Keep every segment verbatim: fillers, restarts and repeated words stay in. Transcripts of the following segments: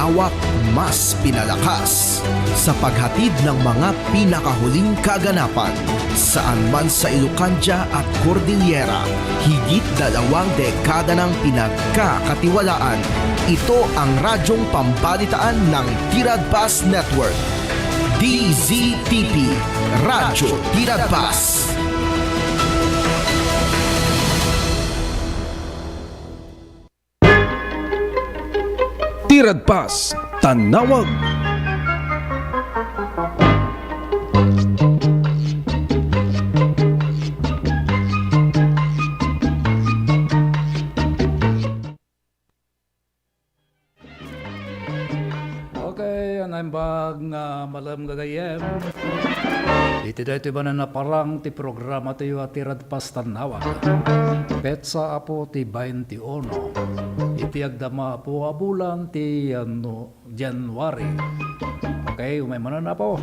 Awak mas pinalakas sa paghatid ng mga pinakahuling kaganapan. Saan man sa Ilocandia at Cordillera, higit dalawang dekada ng pinagkakatiwalaan. Ito ang radyong pambalitaan ng Tiradpas Network. D Z T P, Radyo Tiradpas. Tiradpas, Tanawag. Okay, naimbag nga malem gagayyem. Iti daytoy manen a parang ti programa tayo a Tiradpas, Tanawag. Petsa, Apo, ti twenty-one. Iti agdama, Apo, a bulan ti, ano, January. Okay, umay manen, Apo.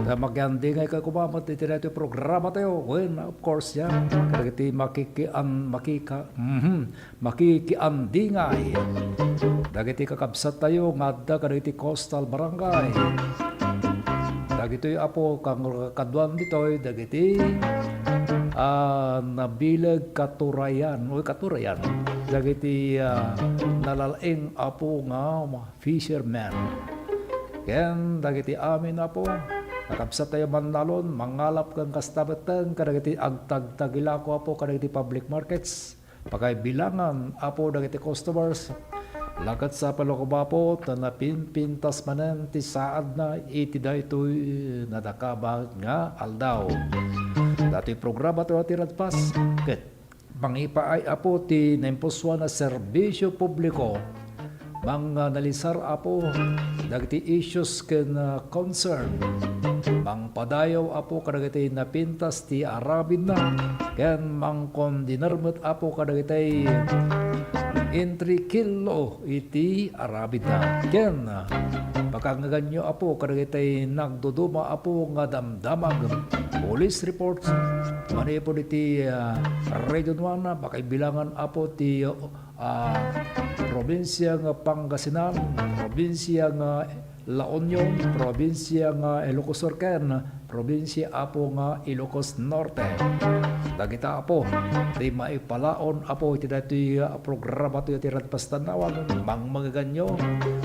Ta makiandingay kay kumamat iti daytoy programa tayo. When, of course, yan. Kadagiti makikian-, makika-, mhm. Makikiandingay dagiti kakabsat tayo nga adda kadagiti coastal barangay. Dagitoy, Apo, kang kaduan ditoy dagiti, ah, nabileg katurayan, oy, katurayan. Dagiti, ah, nalal-ing, Apo, nga fishermen. Ken dagiti amin, Apo, kakabsat tayo mannalon, mangalap ken kasta metten kadagiti agtagtagilako, Apo, kadagiti public markets. Pakaibilangan, Apo, dagiti customers. Laket sa palako, Apo, ta napinpintas manen ti saadna iti daytoy nadakabag nga aldaw. Datoy programa tayo a Tiradpas ket mangipaay, Apo, ti naimpusuan a serbisio publiko. Mang, ah, nalisar, Apo, dagiti issues ken, ah, concern. Mangpadayaw, Apo, kadagiti napintas ti aramidna, ken mangkondinar met, Apo, kadagiti intrikillo iti aramidna. Ken, ah, pakangaganyo, Apo, kadagiti nagduduma, Apo, nga damdamag. Police reports manipud iti, ah, Region one, pakaibilangan, Apo, ti, ah, ah, probinsia nga Pangasinan, probinsia nga La Union, probinsia nga Ilocos Sur, ken probinsia, Apo, nga Ilocos Norte. Dagita, Apo, ti maipalaon, Apo, iti daytoy, ah, programa tayo ti Radpas Tanawag, mangmangaganyo,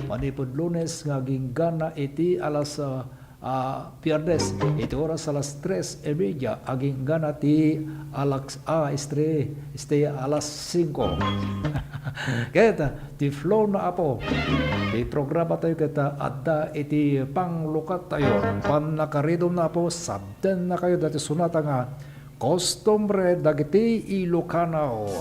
manipud Lunes nga agingga iti alas, ah, ah, Biyernes, iti oras alas tres y media, agingga ti alas, ah, este, este alas singko. Ket, ah, ti flow na, Apo, ti programa tayo ket, ah, adda iti panglukat tayo. Pannakaridom na, Apo, sabtenna kayo dati sunata nga Kostumbre dagiti Ilocano.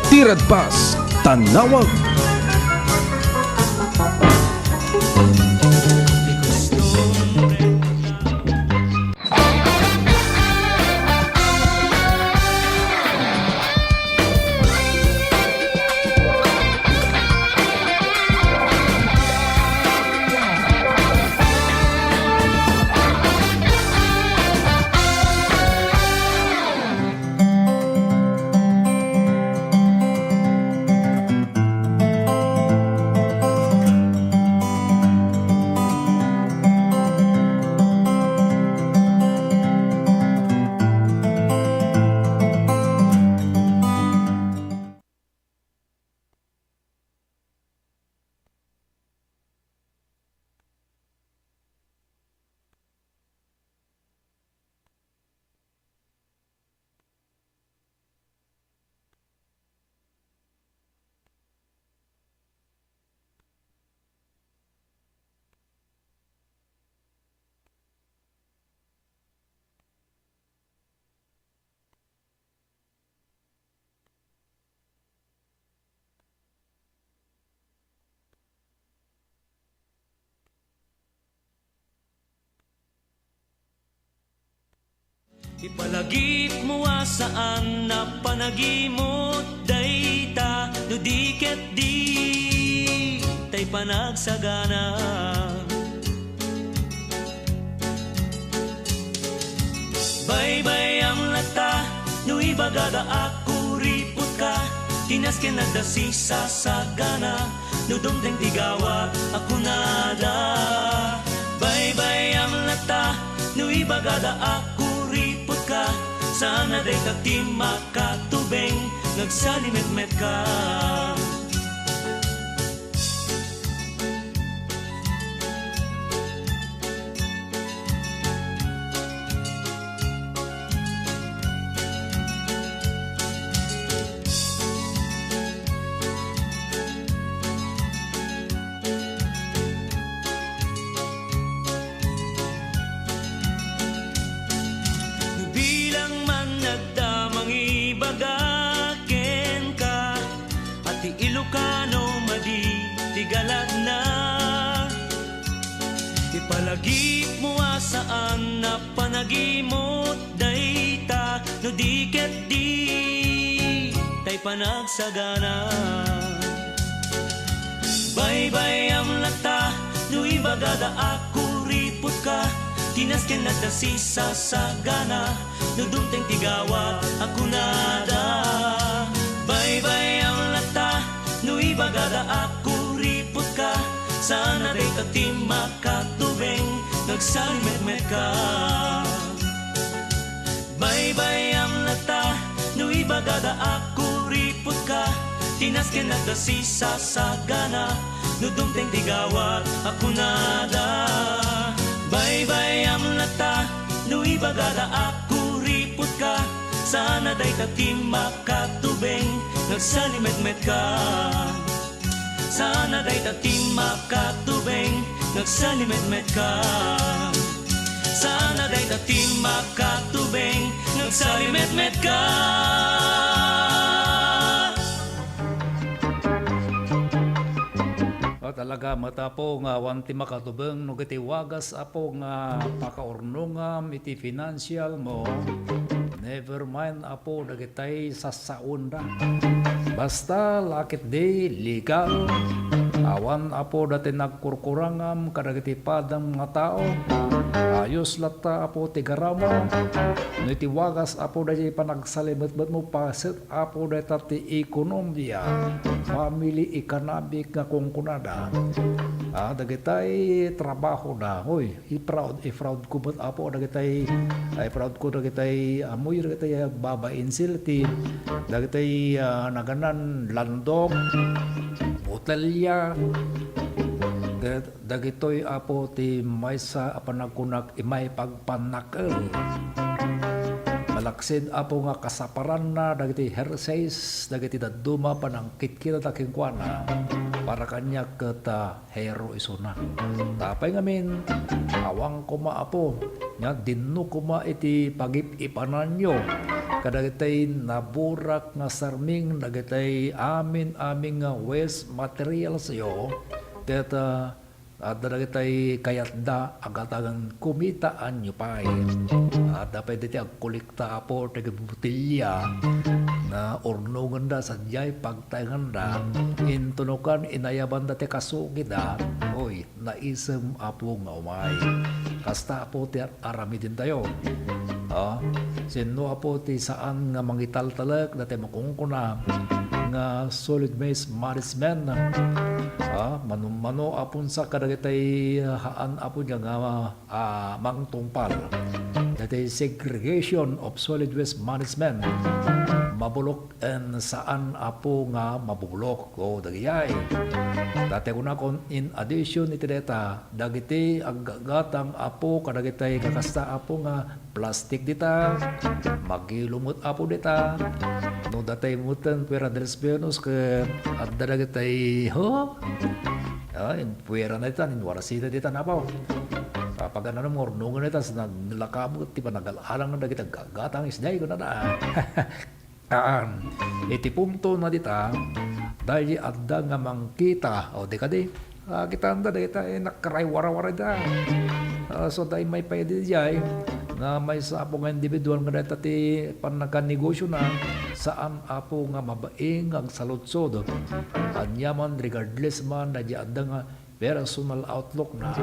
Tiradpas, Tanawag. Ipalagipmo a saan a panagimut dayta, no di ket di tay panagsagana. Baybayam latta no ibagada a kuripotka, ti nasken adda sisasagana, no dumteng ti gawat a kunada. Baybayam latta no ibagada a kuripotka, saan a dayta ti makatubeng, nagsalimetmetka. No bilang man adda mangibaga kenka, a ti Ilocano madi ti galatna. Ipalagipmo a saan a panagimot dayta, no di ket di tay panagsagana. Baybayam latta no ibagada a kuripotka, ti nasken adda sisasagana, no dumteng ti gawat a kunada. Baybayam latta no ibagada a kuripotka, saan a dayta ti makatubeng, nagsalimetmetka. Baybayam latta no ibagada a kuripotka, ti nasken adda sisasagana, no dumteng ti gawat a kunada. Baybayam latta no ibagada a kuripotka, saan a dayta ti makatubeng, nagsalimetmetka. Saan a dayta ti makatubeng, nagsalimetmetka. Saan a dayta ti makatubeng, nagsalimetmetka. O, talaga met, Apo, nga awan ti makatubeng no ket ti wagas, Apo, nga pakaurnongam iti financial mo. Never mind, Apo, dagitay sassaonda. Basta laketdi legal. Awan, Apo, dati nagkurkurangam kadagiti padam nga tao. Ayos latta, Apo, ti garammo. No iti wagas, Apo, daydi panagsalimetmetmo, paset, Apo, dayta ti ekonomia, family economic nga kunkunada. Ah, dagitay trabaho na. Hoy, I-proud, i-proud ko met, Apo, dagitay, ay, proud ko dagitay, amoy dagitay, ah, babainsil ti dagitay, ah, naganan landok, botelya. Da-, dagitoy, Apo, ti maysa a panagkunak imay pagpanakel. Malaksid, Apo, nga kasaparanna dagiti Hershey's, dagiti dadduma panangkitkitata kenkuana. Para kaniak ket, ah, Hero isuna. Tapay ngamin, awan koma, Apo, nga dinno koma iti pagip-ipananyo kadagitay naburak nga sarming dagitay amin-amin nga waste materials yo, ket, ah, adda dagitay kayatda a gatagen kumitaanyo pay. Adda pay dagiti agkolekta, Apo, dagiti botelya nga urnongenda sadiay pagtaenganda, intunokan inayabanda ti kasukida. Oy, naisem, Apo, nga umay. Kasta, Apo, ti ar-, aramidentayo. Ah, sinno, Apo, ti saan nga mangitaltalek dati makunkuna nga solid waste management? Ah, mano-mano, Apo, sa kadagitay, ah, haan, Apo, nga, ah, mangtungpal. Dati segregation of solid waste management. Mabulok and saan, Apo, nga mabubulok. O, dagiyay. Dati kunakon, in addition iti dayta, dagiti aggatang, Apo, kadagitay kakasta, Apo, nga plastik dita, magilo met, Apo, dita. No datay meten puera de los buenos ket adda dagitay, ho? Ah, in puera na dita, in warasita dita, Apo. Papagananam nga urnongen dita, sa naglaka met ti panagal-alang dagiti aggatang isday, kunana. Aan, iti punto na dita, daydi adda nga mangkita, o di kadi, ah, kitaenda dayta, eh, nakaraywarawara da. Ah, so, dayta may pay diay, nga maysa, Apo, nga individual nga dayta ti pannakannegosiona, saan, Apo, nga mabain nga agsaludsod. Ania man, regardless man, daydi adda nga personal outlook na,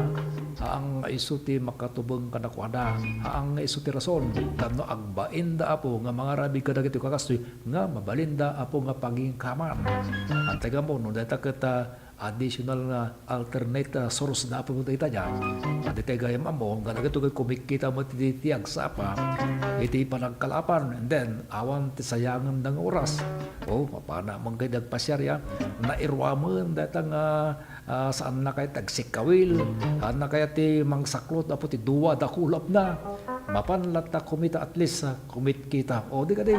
haan nga isu ti makatubeng kadakuada, haan nga isu ti rason tapno agbainda, Apo, nga mangarabid kadagiti kakastoy nga mabalinda, Apo, nga pagingkaman. Antay ammo no dayta ket, ah, additional nga alternate, ah, source da, Apo, dayta dia. Adi tay gayam ammo nga dagitoy ket kumitkita met iti, iti agsapa iti panagkalapan, and then awan ti sayangenda nga oras. O, mapana man kay dagpasiar ya, nairuamen dayta nga ah, saanna kayat ti agsikkawil, saanna kayat ti mangsaklot, Apo, ti dua, dakulapna. Mapan latta kumita, at least, ah, kumitkita. O, di kadi.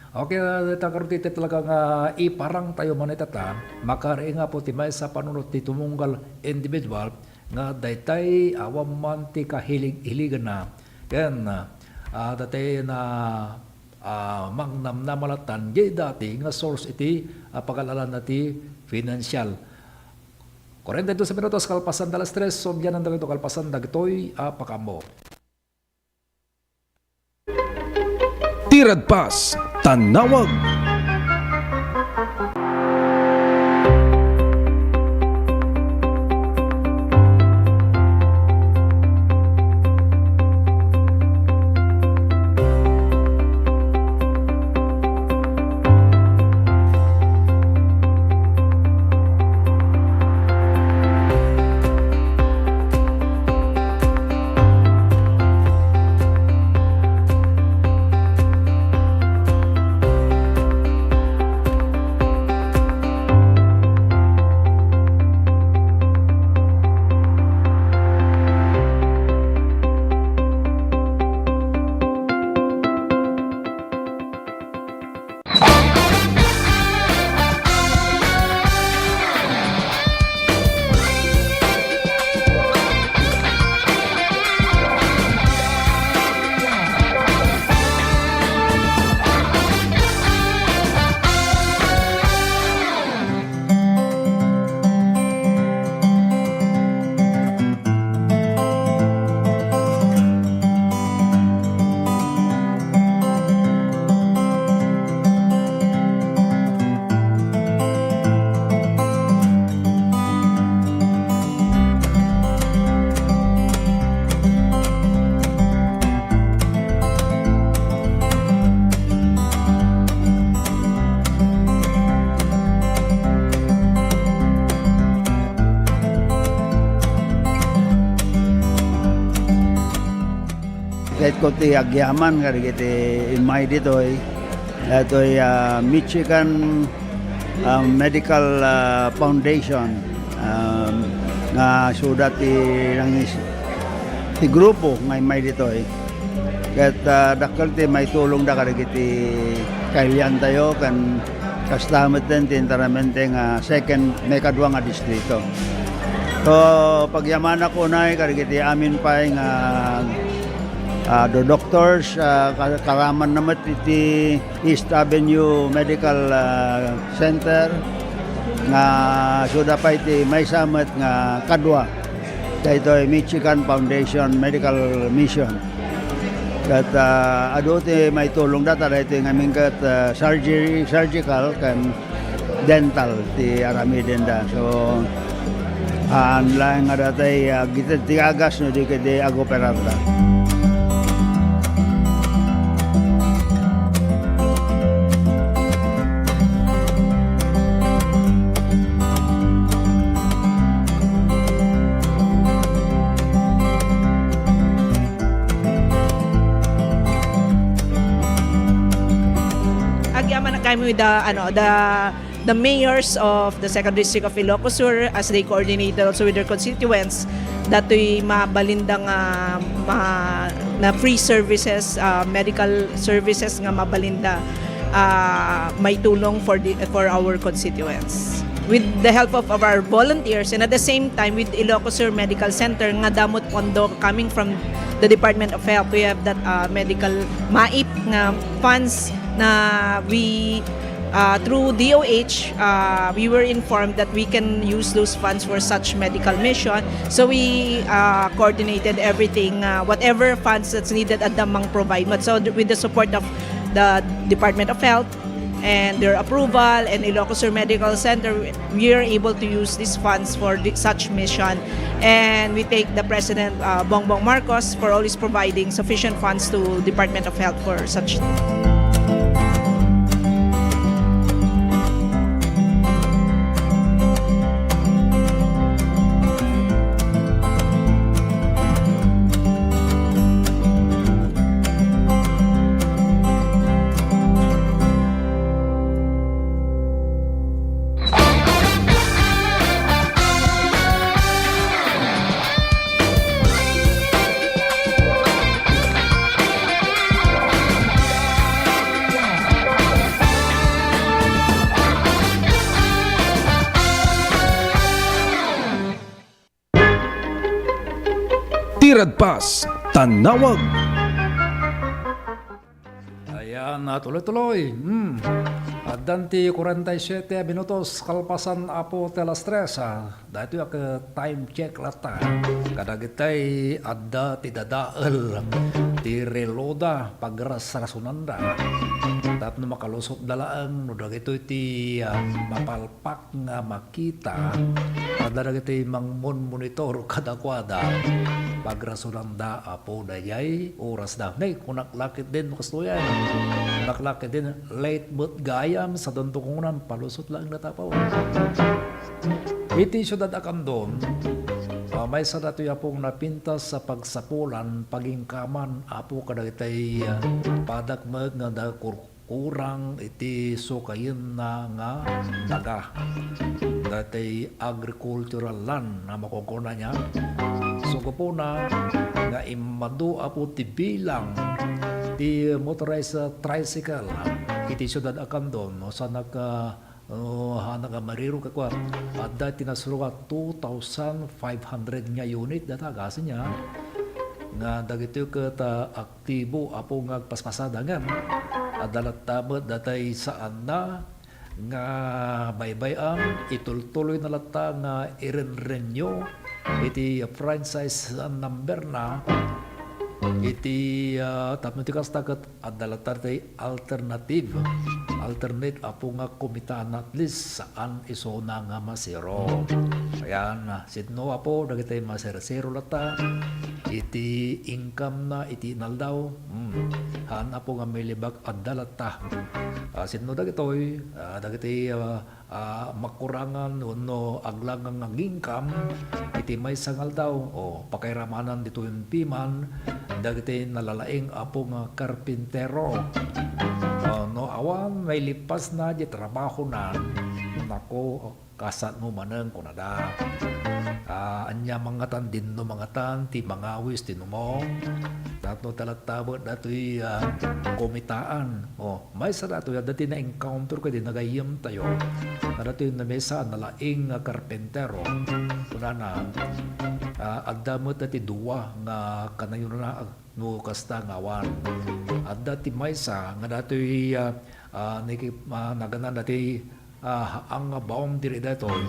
Okay, ah, dayta ngarud ti talaga nga iparang tayo man ita ta, makari nga, Apo, ti maysa a panunot ti tumunggal individual nga daytay awan man ti kahilig-hiliganna. Ken, ah, daytay na ah, mangnamnama latta diay dati nga source iti, ah, pagalalanna ti financial. Kuarenta y dos minutos kalpasan da alas tres, sodianan dagito kalpasan dagitoy a pakaammo. Ti Radpas, Tannawag. Ket ko ti agyaman kadagiti immay ditoy, datoy, ah, Michigan, ah, Medical, ah, Foundation, ah, nga suda ti nangis-, ti grupo nga immay ditoy. Ket, ah, dakkel ti maitulongda kadagiti kailiantayo ken kasta metten ti enteramente nga second, maikadua nga distrito. So, pagyamanak unay kadagiti amin pay nga, ah, do-, doctors, ah, ka-, karamanna met iti East Avenue Medical, ah, Center nga suda pay ti maysa met nga kadua daytoy Michigan Foundation Medical Mission. Ket, ah, adu ti maitulongda ta daytoy ngamin ket, ah, surgery, surgical ken dental ti aramidenda. So, haan laeng nga datay, ah, agitedtigagas no di ketdi agoperarda. Agyaman kami with the, ano, the, the mayors of the Second District of Ilocos Sur as they coordinated also with their constituents, datoy mabalinda nga ma-, na free services, ah, medical services nga mabalinda, ah, maitulong for the, for our constituents. With the help of, of our volunteers and at the same time with Ilocos Sur Medical Center nga damo met pondo coming from the Department of Health. We have that, uh, medical MAIP nga funds na we, uh, through D O H, uh, we were informed that we can use those funds for such medical mission. So we, uh, coordinated everything, uh, whatever funds that's needed, adda mang-provide met. So th-, with the support of the Department of Health, and their approval and Ilocos Sur Medical Center, we are able to use these funds for the, such mission. And we thank the President, uh, Bongbong Marcos, for always providing sufficient funds to Department of Health for such. Ti Radpas, Tanawag. Ayan, ah, tuloy-tuloy. Hmm. Addan ti kuarenta y siete minutos kalpasan, Apo, ti alas tres, ah. Daytoy a time check latta. Kadagitay adda ti dadael ti reloda, pagrasrasunanda. Tapno makalusotda laeng no dagitoy ti, ah, mapalpak nga makita, adda dagiti mangmonmonitor kadakuada. Pagrasuranda, Apo, daydiay orasda. Nay, kunak la ketdin no kastoy a. Kunak la ketdin, late met gayam, sadunto kunam, palusot laeng dayta, Apo. Iti siudad a Candon, ah, maysa daytoy, Apo, nga napintas a pagsapulan, pagingkaman, Apo, kadagitay, ah, padak met nga da-, kur-, kurang iti sukayenna nga daga. Daytoy agricultural land a makunkuna ania. So, gapuna nga immadu, Apo, ti bilang ti motorized tricycle iti siudad a Candon, no, sa naka-, oh, ha, nakamariro ka kua, adda ti nasuro a two thousand five hundred nga unit dayta, gasina, nga dagitoy ket, ah, aktibo, Apo, nga agpaspasada ngem adda latta met daytoy saanna nga baybay-an, itultuloyna latta nga irenrenyo iti franchise number na iti, ah, tapno ti kasta ket adda latta ti alternative, alternate, Apo, nga kumita na at least saan isuna nga masero. Ayan, ah, sitno, Apo, dagiti masersero latta iti income na iti inaldaw. Hmm. Haan, Apo, nga mailibak adda latta. Ah, sitno dagitoy, ah, dagiti, ah, ah, makurangan wenno aglangang nga income iti maysa nga aldaw, o pakairamanan ditoy piman dagiti nalalaing, Apo, nga karpintero. Ah, no awan mailipasna di trabahona, nako, kasano manen kunada. Ah, ania mangngatan, dinno mangngatan ti mangawis ti numong tapno talattaben datoy, ah, kumitaan. O, maysa datoy, adda ti na-encounter ko idi nagayyemtayo. Adda ti namesa a nalaing nga karpentero. Kunana, ah, adda met ti dua nga kanayona no kasta nga awan. Adda ti maysa nga datoy, ah, ah, niki-, ah, naganan dati, ah, ang boundary daytoy.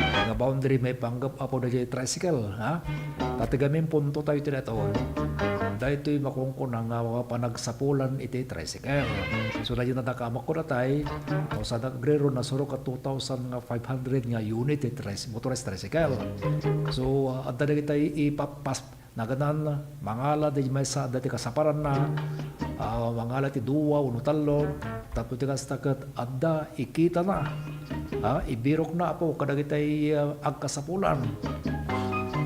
Nga boundary maipanggep, Apo, daytoy tricycle, ha? Tatigamin punto tayo ti daytoy. Daytoy makunkuna nga panagsapulan iti tricycle. So, daytoy nadakamak ko datay, o sa nagrero, nasuro ka two thousand nga five hundred nga unit ti tricy-, motorized tricycle. So, ah, adda dagitay ipapas-, naganan, mangala di maysa, adda ti kasaparanna, ah, mangala ti dua wenno tallo, tapno ti kasta ket adda ikitana, ah, ibirokna, Apo, kadagitay, ah, agkasapulan.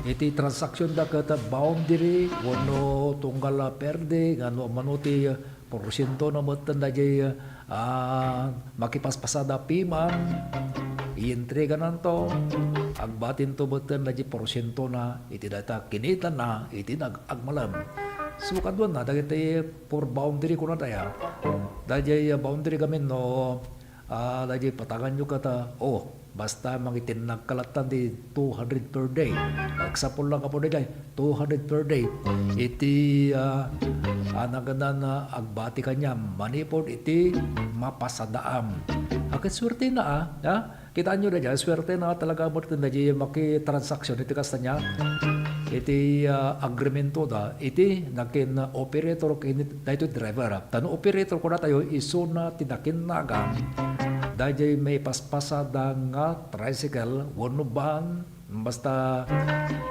Iti transaction da ket boundary wenno tunggal, ah, perde, nga no mano ti porsiento na metten daydiay, ah, makipaspasada piman, ientregananto, agbatinto metten daydiay porsientona iti dayta kinitana iti nag-, agmalem. So, kaduana, dagiti four boundary kuna daya. Daydiay, ah, boundary gamin no, ah, daydiay patanganyo kata, oh, basta mangitinnag ka latta ti two hundred per day. Example lang, Apo, daydiay, two hundred per day. Iti, ah, ah, naganan, ah, agbati kaniam, manipud iti mapasadaam. Akin suerte na, ah, ha? Kitaenyo daydiay, suerte na talaga mo iti daydiay makitransaksyon iti kasta ania. iti, ah, agreemento da iti nakin operator ken daytoy driver. Ta no operator kuna tayo, isuna ti nakinnagan dayjay maipaspasada nga tricycle wenno van, basta,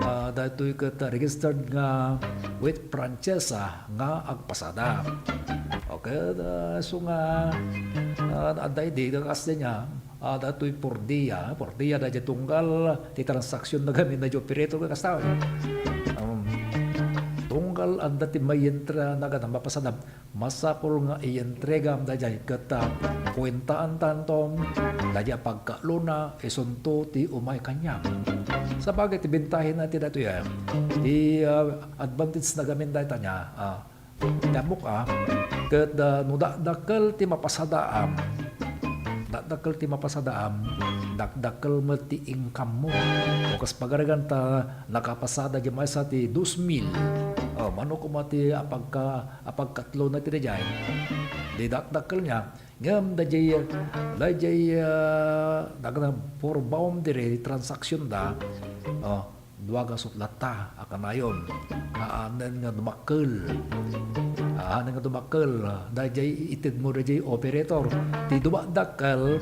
ah, daytoy ket registered nga with franchise nga agpasada. Okay, ah, so nga, ah, adda idi, kas niya, ah, daytoy por día, por día dayjay tunggal ti transaksyon na gamin dayjay operator nga kasta. Um, tunggal adda ti mayentra na gana mapasada, masapul nga ientregam dayjay ket, ah, kuentaantanto dayjay a pagkaalona isunto ti umay kaniam. Sabagay ti bentahen na ti daytoy, eh, ti, ah, advantage na gamin dayta niya, ah, Ti ammok a, ket, ah, no dakdakkel ti mapasadaam, dakdakkel ti mapasadaam, dakdakkel met ti income mo. O kas pagarigan ta nakapasada di maysa ti dos mil. O, mano koma ti apagka-, apagkatlo na ti dayjay. Di dakdakkel niya, ngem dayjay, dayjay, ah, dagna for boundary transaction da. O, dua gasut latta a kanayon nga anen nga dumakkel. Anen nga dumakkel, dayjay itedmo dayjay operator. Ti dumadakkel,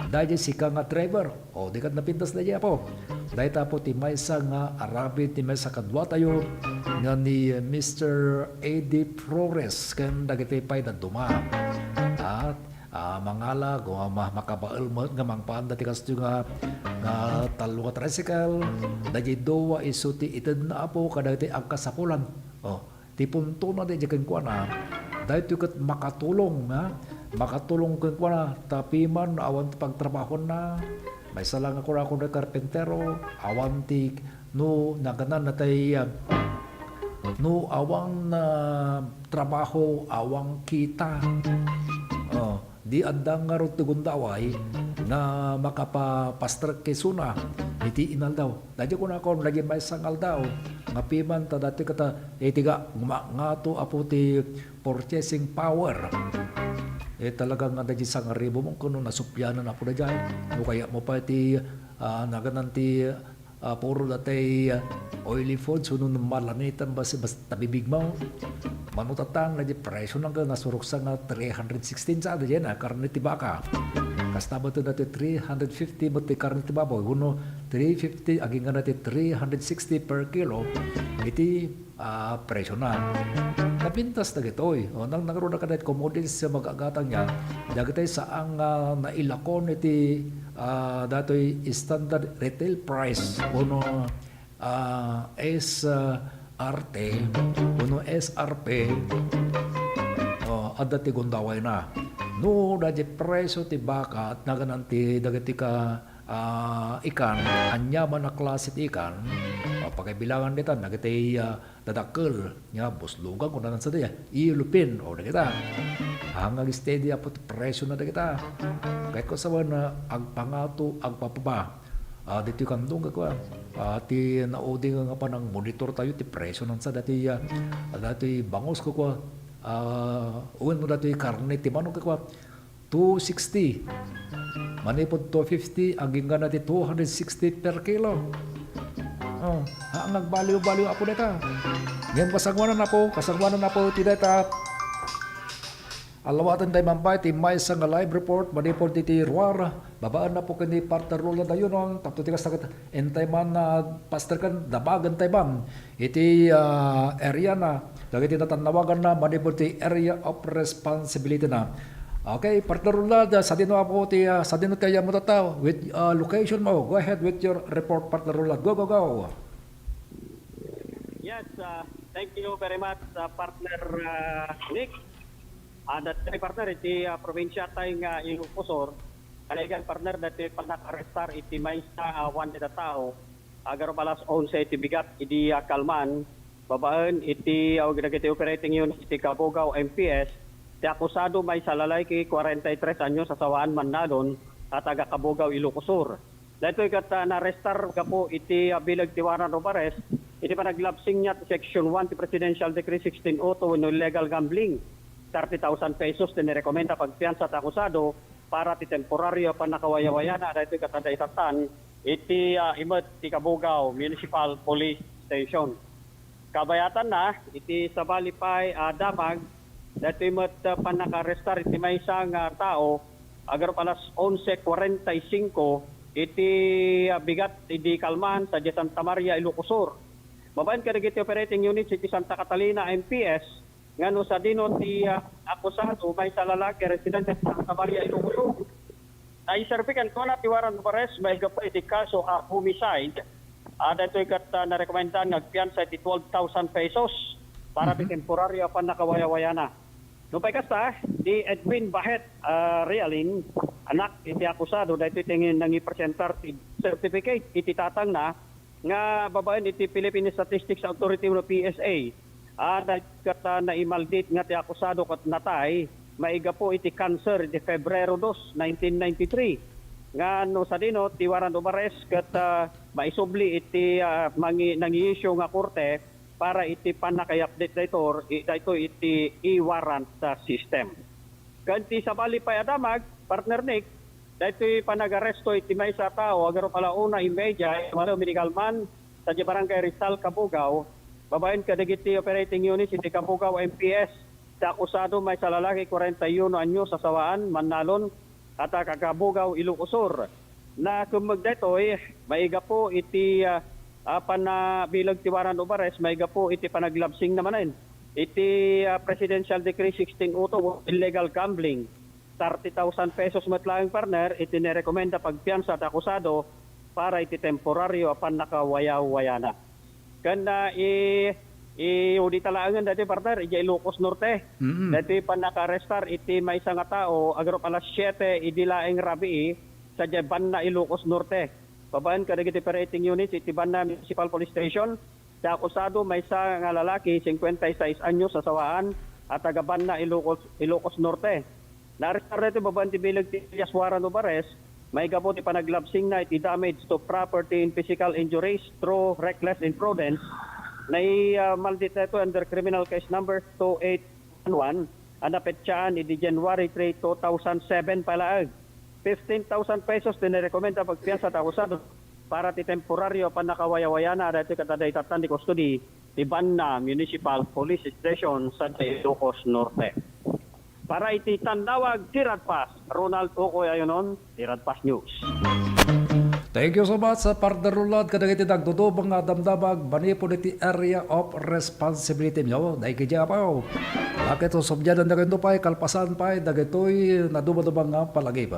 dayjay sika nga driver. O, di ket napintas dayjay, apo. Dayta, apo, ti maysa nga aramid ti maysa kaduatayo nga ni Mister Eddie Flores ken dagiti pay dadduma. Ah, ah, mangala, kung ma-, makabael met nga mangpaanda ti kastoy nga, nga tallo nga tricycle, dayjay dua isu ti itedna, apo, kadagiti agkasapulan. O, ti puntona dayjay kenkuana, daytoy ket makatulong, ha? Makatulong kenkuana, ta piman no awan ti pagtrabahonna, maysa la nga kunakon ti karpentero, awan ti, no naganan natay, ah, no awan, ah, trabaho, awan kita. O, di adda ngarud ti gundaway nga makapapastrek isuna iti inaldaw. Dayjay kunakon, dayjay maysa nga aldaw, nga piman ta daytoy ket, ah, iti ga-, ma-, ngato, apo, ti purchasing power. Eh, talaga nga dayjay sangaribu mo, kuno nasuppianan, apo, dayjay. No kayatmo pay ti, ah, naganan ti, ah, puro daytay, ah, oily foods, wenno malanitan bas-, basta bibigmo. Mano tatang, dayjay presyo na nga nasuruksa nga three hundred sixteen sa dayjay na karne ti baka. Kasta met daytoy three hundred fifty met ti karne ti baboy, wenno three fifty, agingga daytoy three hundred sixty per kilo. Iti ah, presyo na. Napintas dagitoy. O, nang-, nangruna kadagiti commodities a mag-agatang niya, dagitoy saan nga nailakon iti, ah, daytoy standard retail price wenno, ah, S R T wenno S R P, o, adda ti gundawayna. No, dayjay presyo ti baka, naganan ti dagiti ka-, ah, ikan, aniaman a klase ti ikan, o, pakaibilangan dita, dagiti, ah, dadakkel, nga buslogan, kunana sadi, yellowfin, o, dagita. Hangag steady, apo, ti presyo na dagita. Kayat ko sawen, ah, agpangato, agpapaba. Ah, ditoy kandong, kua, ah, ti nauding nga panang monitor tayo, ti presyo na sa dati, ah, dati bangus, kua, ah, wenno dati karne, ti manok, kua, two sixty. Manipud two fifty, agingga na ti two hundred sixty per kilo. Oh, ha, ang nagbaliw-baliw, apo, deta. Ngem kasanguanan, apo, kasanguanan, apo, ti deta. Alawaten tayo man pay ti maysa nga live report manipud diti ruar, babaen, apo, ken ni Partner Roland Ayunon, tapno ti kasta ket intay man, ah, pasterken, dabagen tayo man iti, ah, area na, dagiti natannawagan na manipud ti area of responsibility na. Okay, Partner Roland, ah, sadino, apo, ti, ah, sadino ti ayam mo tatta with, ah, location mo? Go ahead with your report, Partner Roland. Go, go, go. Yes, ah, thank you very much, ah, Partner, ah, Nick. Ah, dati, partner, iti, ah, probinsya tayo nga Ilocos Sur, kanayon, partner, dati pannakarestar iti maysa, ah, one dita tao, agarop alas onse iti bigat idi, ah, kalman, babaen iti, ah, dagiti operating unit iti Cabugao M P S, ti akusado maysa, lalaki, kwarenta y tres anyos, a sawaan mannalon, a taga Cabugao, Ilocos Sur. Daytoy ket, ah, naarestar gapu iti, ah, bileg ti warrant of arrest iti panaglabsing niya ti Section one ti Presidential Decree sixteen oh two wenno illegal gambling, thirty thousand pesos ti nirekomenda pagpiansa ti akusado para ti temporario a pannakawayawayana. Daytoy ket adda itatan iti, ah, imed ti Cabugao Municipal Police Station. Kabayatanna, iti sabali pay a damag, daytoy met, ah, pannakaarrestar iti maysa nga tao, agarup alas onse cuarenta y cinco, iti, ah, bigat idi kalman sadiay Santa Maria, Ilocos Sur. Babaen kadagiti operating units iti Santa Catalina M P S, nga no sadino ti, ah, akusado, maysa a lalaki, residente ti Santa Maria, Ilocos Sur. Naiserbi kenkuana ti warrant of arrest maigapu iti kaso a homicide. Ah, daytoy ket, ah, narekomendaan nga agpiansa iti twelve thousand pesos para ti Mhm. temporario a pannakawayawayana. Nupay kasta, ni Edwin Bahet, ah, Realin, anak iti akusado, daytoy ti nangipresentar ti certificate iti tatangna nga babaen iti Philippine Statistics Authority wenno P S A. Ah, daytoy ket, ah, naimaldit nga ti akusado ket natay maigapu iti kanser iti Febrero dos, nineteen ninety-three. Nga no sadino ti warrant of arrest ket, ah, maisubli iti, ah, mangi-, nangi-issue nga korte para iti pannakay-update daytor-, i-, daytoy iti e-warrant, ah, system. Ken ti sabali pay a damag, partner Nick, daytoy panagaresto iti maysa a tao, agarup ala una y media, iti Manila Medical Man, sadiay Barangay Rizal, Cabugao, babaen kadagiti operating units iti Cabugao M P S, ti akusado maysa a lalaki, cuarenta y uno anyos, sasawaan, Mannalon, a taga Cabugao, Ilocos Sur. Nakemmeg daytoy, maigapu iti, ah, ah, pannabileg ti warrant of arrest, maigapu iti panaglabsingna manen iti, ah, Presidential Decree sixteen oh two, illegal gambling. Thirty thousand pesos met laeng, partner, iti nirekomenda pagpiansa ti akusado para iti temporario a pannakawayawayana. Ken, ah, i-, i-, iudita laengen daytoy, partner, idiay Ilocos Norte. Mm. Daytoy pannakaarrestar iti maysa nga tao, agarup alas siete idi laeng rabii, sadiay Banna, Ilocos Norte. Babaen kadagiti operating units iti Banna Municipal Police Station, ti akusado, maysa nga lalaki, cincuenta y seis anyos, sasawaan, a taga Banna, Ilocos, Ilocos Norte. Naarrestar daytoy babaen ti bileg ti alias warrant of arrest, maigapu ti panaglabsingna iti damage to property and physical injuries through reckless imprudence. Nai-, ah, maldit daytoy under criminal case number two eight one one, a napetsaan idi January three, two thousand seven pay laeng. Fifteen thousand pesos ti nirekomenda pagpiansa ti akusado para ti temporario a pannakawayawayana. Daytoy ket adda itatan ti kustodi ti Banna Municipal Police Station, sadiay Ilocos Norte. Para iti Tandawag, Tiradpas, Ronald Ucoy Ayonon, Tiradpas News. Thank you so much, Partner Roland, kadagiti nagduduma nga damdamag manipud iti area of responsibility nyo. Daydi Apo. Lakay to subdiadan dagitoy pay, kalpasan pay, dagitoy nadumaduma nga palagip.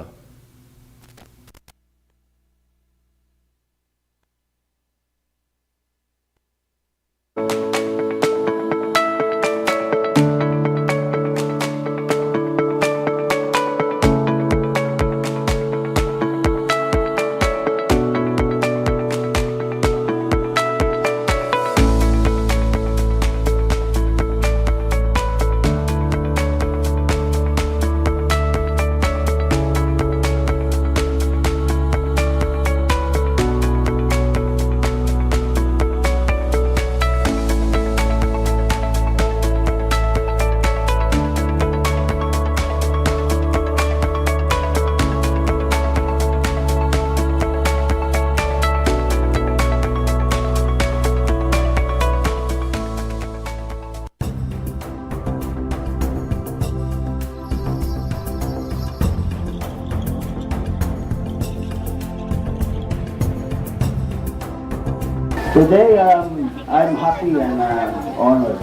Today, um, I'm happy and, uh, honored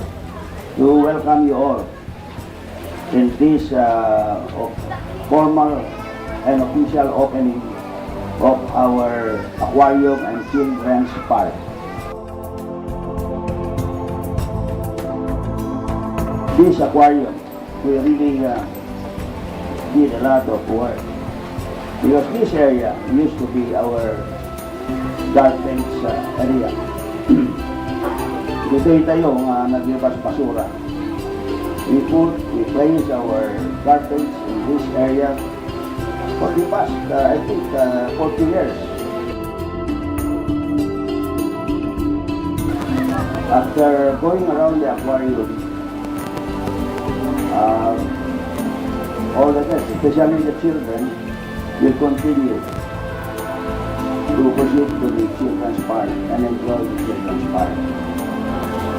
to welcome you all in this, uh, of-, formal and official opening of our aquarium and children's park. This aquarium we really, uh, did a lot of work because this area used to be our garbage, uh, area. Ditoy tayo nga naglabas basura. We put, we place our garbage in this area for the past, uh, I think, uh, forty years. After going around the aquarium, uh, all the guests, especially the children, will continue to proceed to the children's park and enjoy the children's park.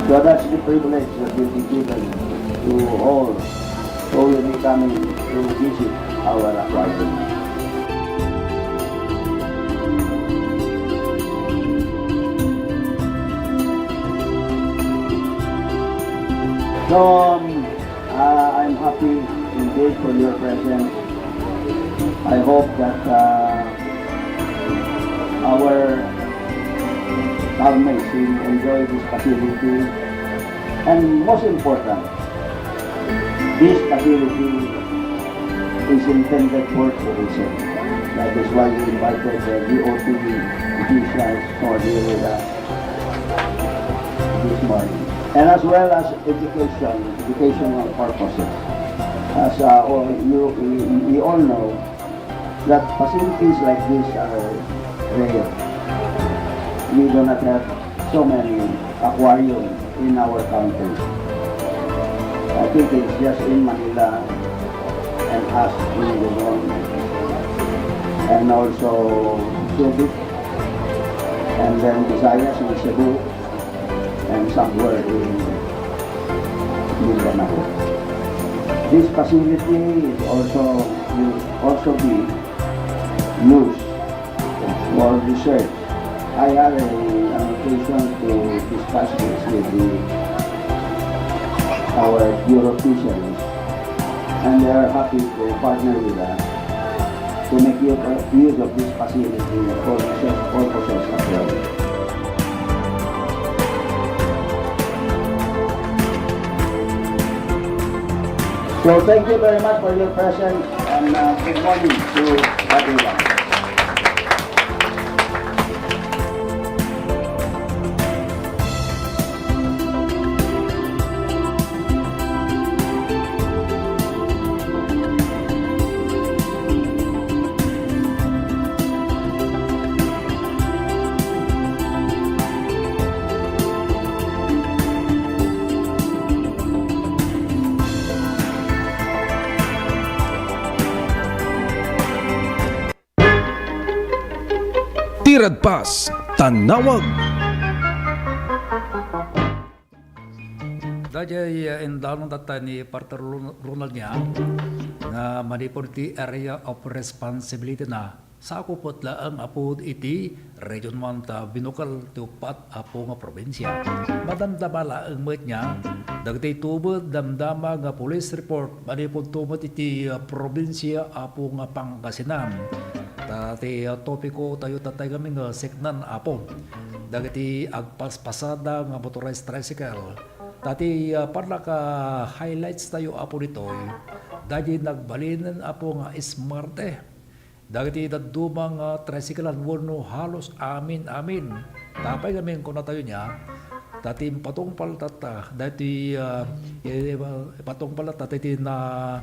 So that's the privilege that will be given to all who will be coming to visit our aquarium. So, um, uh, I'm happy indeed for your presence. I hope that, uh, our government will enjoy this facility. And most important, this facility is intended for tourism. That is why we invited the D O T officials who are here with us this morning. And as well as education, educational purposes. As, uh, all you, we, we all know, that facilities like this are rare. We do not have so many aquarium in our country. I think it's just in Manila and us in Luzon, and also Subic, and then Visayas in Cebu, and somewhere in Mindanao. This facility is also, will also be used for research. I had a, an occasion to discuss this with the, our bureau of fisheries, and they are happy to partner with us to make use of, use of this facility for research purposes as well. So thank you very much for your presence, and, uh, good morning to everyone. Ti Radpas, Tanawag. Daydiay, eh, indanon tatta ni Partner Ron-, Ronald niya nga manipud ti area of responsibility na, sakop met laeng apo iti Region one ta binukel ti uppat apo nga probinsia. Madamdama laeng met niya dagiti tubo damdama nga police report manipud to met iti, ah, probinsia apo nga Pangasinan. Ta ti, ah, topiko tayo tatay kami nga seknan apo dagiti agpaspasada nga motorized tricycle. Ta ti, ah, pannaka-highlights tayo, Apo, ditoy, dagiti nagbalinen, Apo, nga smarte. Dagiti dadduma nga tricyclean wenno halos amin-amin. Ta apay ngamin kunatayo nia, ta ti impatungpal tatta, dagiti, ah, eh, ipatungpal tatta iti na-,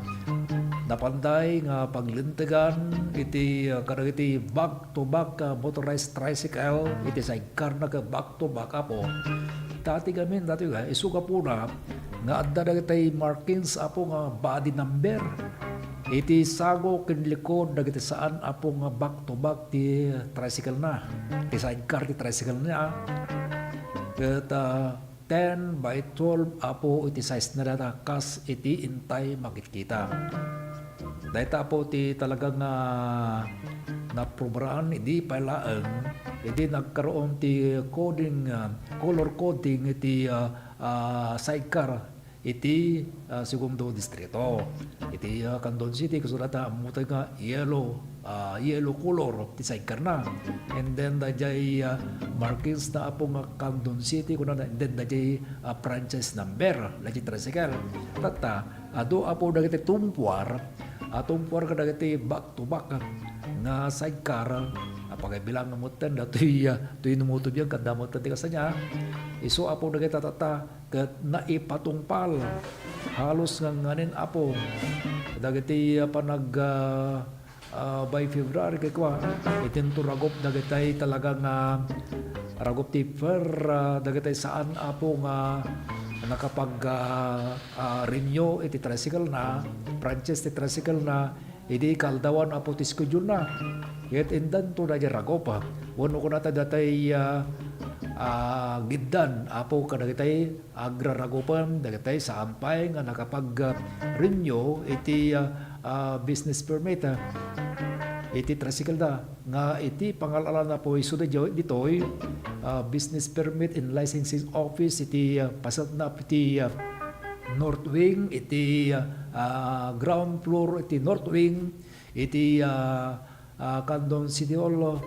napanday nga paglintegan iti, ah, kadagiti back to back, ah, motorized tricycle, iti sidecar na ket back to back, Apo. Ta ti ngamin datoy nga isu gapuna nga adda dagiti markings, Apo, nga body number iti sago ken likod dagiti saan, Apo, nga back to back ti tricycle na, ti sidecar ti tricycle na. Ket, ah, ten by twelve, Apo, iti size na data kas iti intay makitkita. Dayta, Apo, ti talaga nga naprobraan idi pay laeng, idi nagkaroon ti coding, ah, color coding iti, ah, ah, sidecar iti, ah, segundo distrito. Iti, ah, Candon City, kasla ta ammotay nga yellow, ah, yellow color ti sidecar na. And then, daydiay, ah, markings na, Apo, nga Candon City, kunana, and then, daydiay, ah, franchise number, daydiay tricycle. Tatta, adu, Apo, dagiti tumpuar, ah, tumpuar kadagiti back to back nga sidecar, ah, pagbilang metten datoy, ah, toy numutubyan, kanda metten ti kasta nia. Isu, Apo, dagiti tatta, ket naipatungpal. Halos nganganin, Apo, dagiti, ah, panag-, ah, ah, by February, kay kua, itinto ragup dagitay talaga nga ragup ti per, ah, dagitay saan, Apo, nga nakapag, ah, ah, renew iti tricycle na, franchise ti tricycle na, idi kaaldawan, Apo, ti schedule na. Ket indanto daydiay ragup, ah. Wenno kunata datay, ah, ah, giddan, Apo, kadagitay agraragupen, dagitay saan pay nga nakapag-renew iti, ah, ah, business permit, ah, iti tricycle da. Nga iti pangal-alan, Apo, isu ditoy, ditoy, ah, business permit and licensing office iti, ah, paset na iti, ah, North Wing, iti, ah, ah, ground floor iti North Wing, iti, ah, ah, Candon City Hall,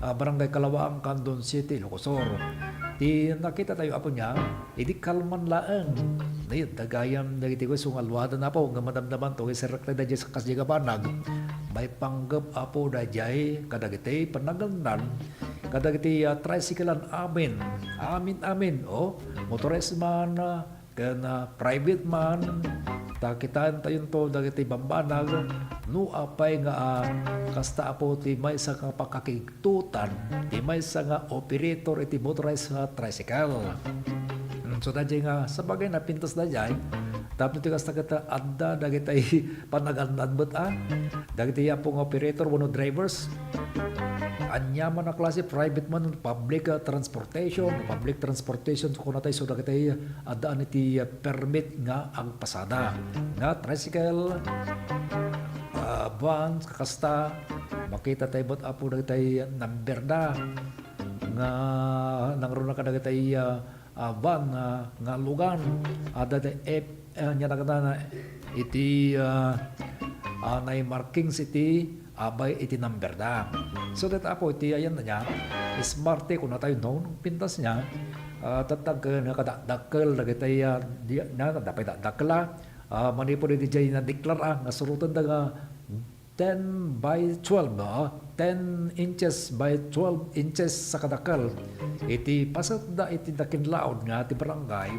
ah, Barangay Calawaang, Candon City, Ilocos Sur. Ti nakita tayo, Apo, nia, idi kalman laeng. Nayad, dagayam dagiti gusto nga luadan, Apo, nga madamdaman to, iserrek tayo daydiay sa kasdiay nga banag. Maipanggep, Apo, daydiay kadagiti panagandan, kadagiti, ah, tricycle-an amin. Amin, amin, oh. Motorized man, ah, ken, ah, private man, ta kitaentayonto dagiti bambanag, no apay nga, ah, kasta, Apo, ti maysa nga pakakigtutan, ti maysa nga operator iti motorized nga tricycle. Mm, so, daydiay nga, sabagay, napintas daydiay, tapno ti kasta ket adda dagiti panagandan met, ah, dagiti, Apo, nga operator wenno drivers. Ania man a klase, private man, public, ah, transportation, public transportation, kunatay, so dagiti addaan iti, ah, permit nga agpasada. Nga tricycle, ah, van, kakasta, makita tayo met, Apo, dagiti number da nga nangruna kadagiti, ah, ah, van, ah, nga lugan. Adda ti F, ah, nia nagana iti, ah, ah, naimarkings iti abay iti number da. So that, Apo, iti ayan na nia, smart, eh, kunatayo, no? Pintas nia, ah, tatag-, nakadakdakkel dagiti, ah, di, na, dapat dakdakkel, ah, ah, manipud iti jay nadeklar, ah, nga suroten da nga ten by twelve, ah, ten inches by twelve inches sa kadakkel. Iti paset da iti nakinlaod nga ti barangay,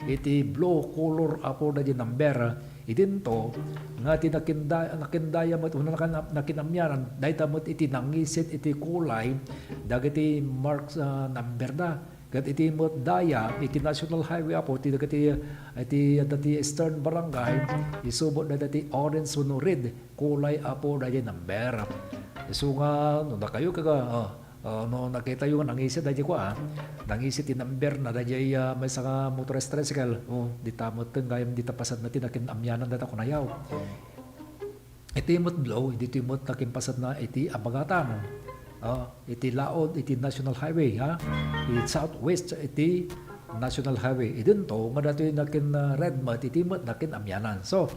iti blue color, Apo, da di number. Idinto nga ti nakinda-, nakindaya met, una nakan-, nakinamianan, dayta met iti nangisit iti kulay dagiti marks, ah, number da. Ket iti met daya iti National Highway, Apo, ti dagiti, iti adda ti Eastern Barangay, isu met dayta ti orange wenno red kulay, Apo, dayta number. Isu nga, no, dakayo, kaga, ah, ah, no, nakitayo nga nangisit dayta kua, ah, nangisit ti number na dayta, ah, maysa nga motorized tricycle, oh, dita met gayam dita paset na ti nakinamianan dayta kunayaw. Iti met blue, ditoy met nakinpaset na iti abagatan. Ah, iti laod iti National Highway, ha? Iti southwest iti National Highway. Idinto nga datoy nakin, ah, red met, iti met nakinamianan. So,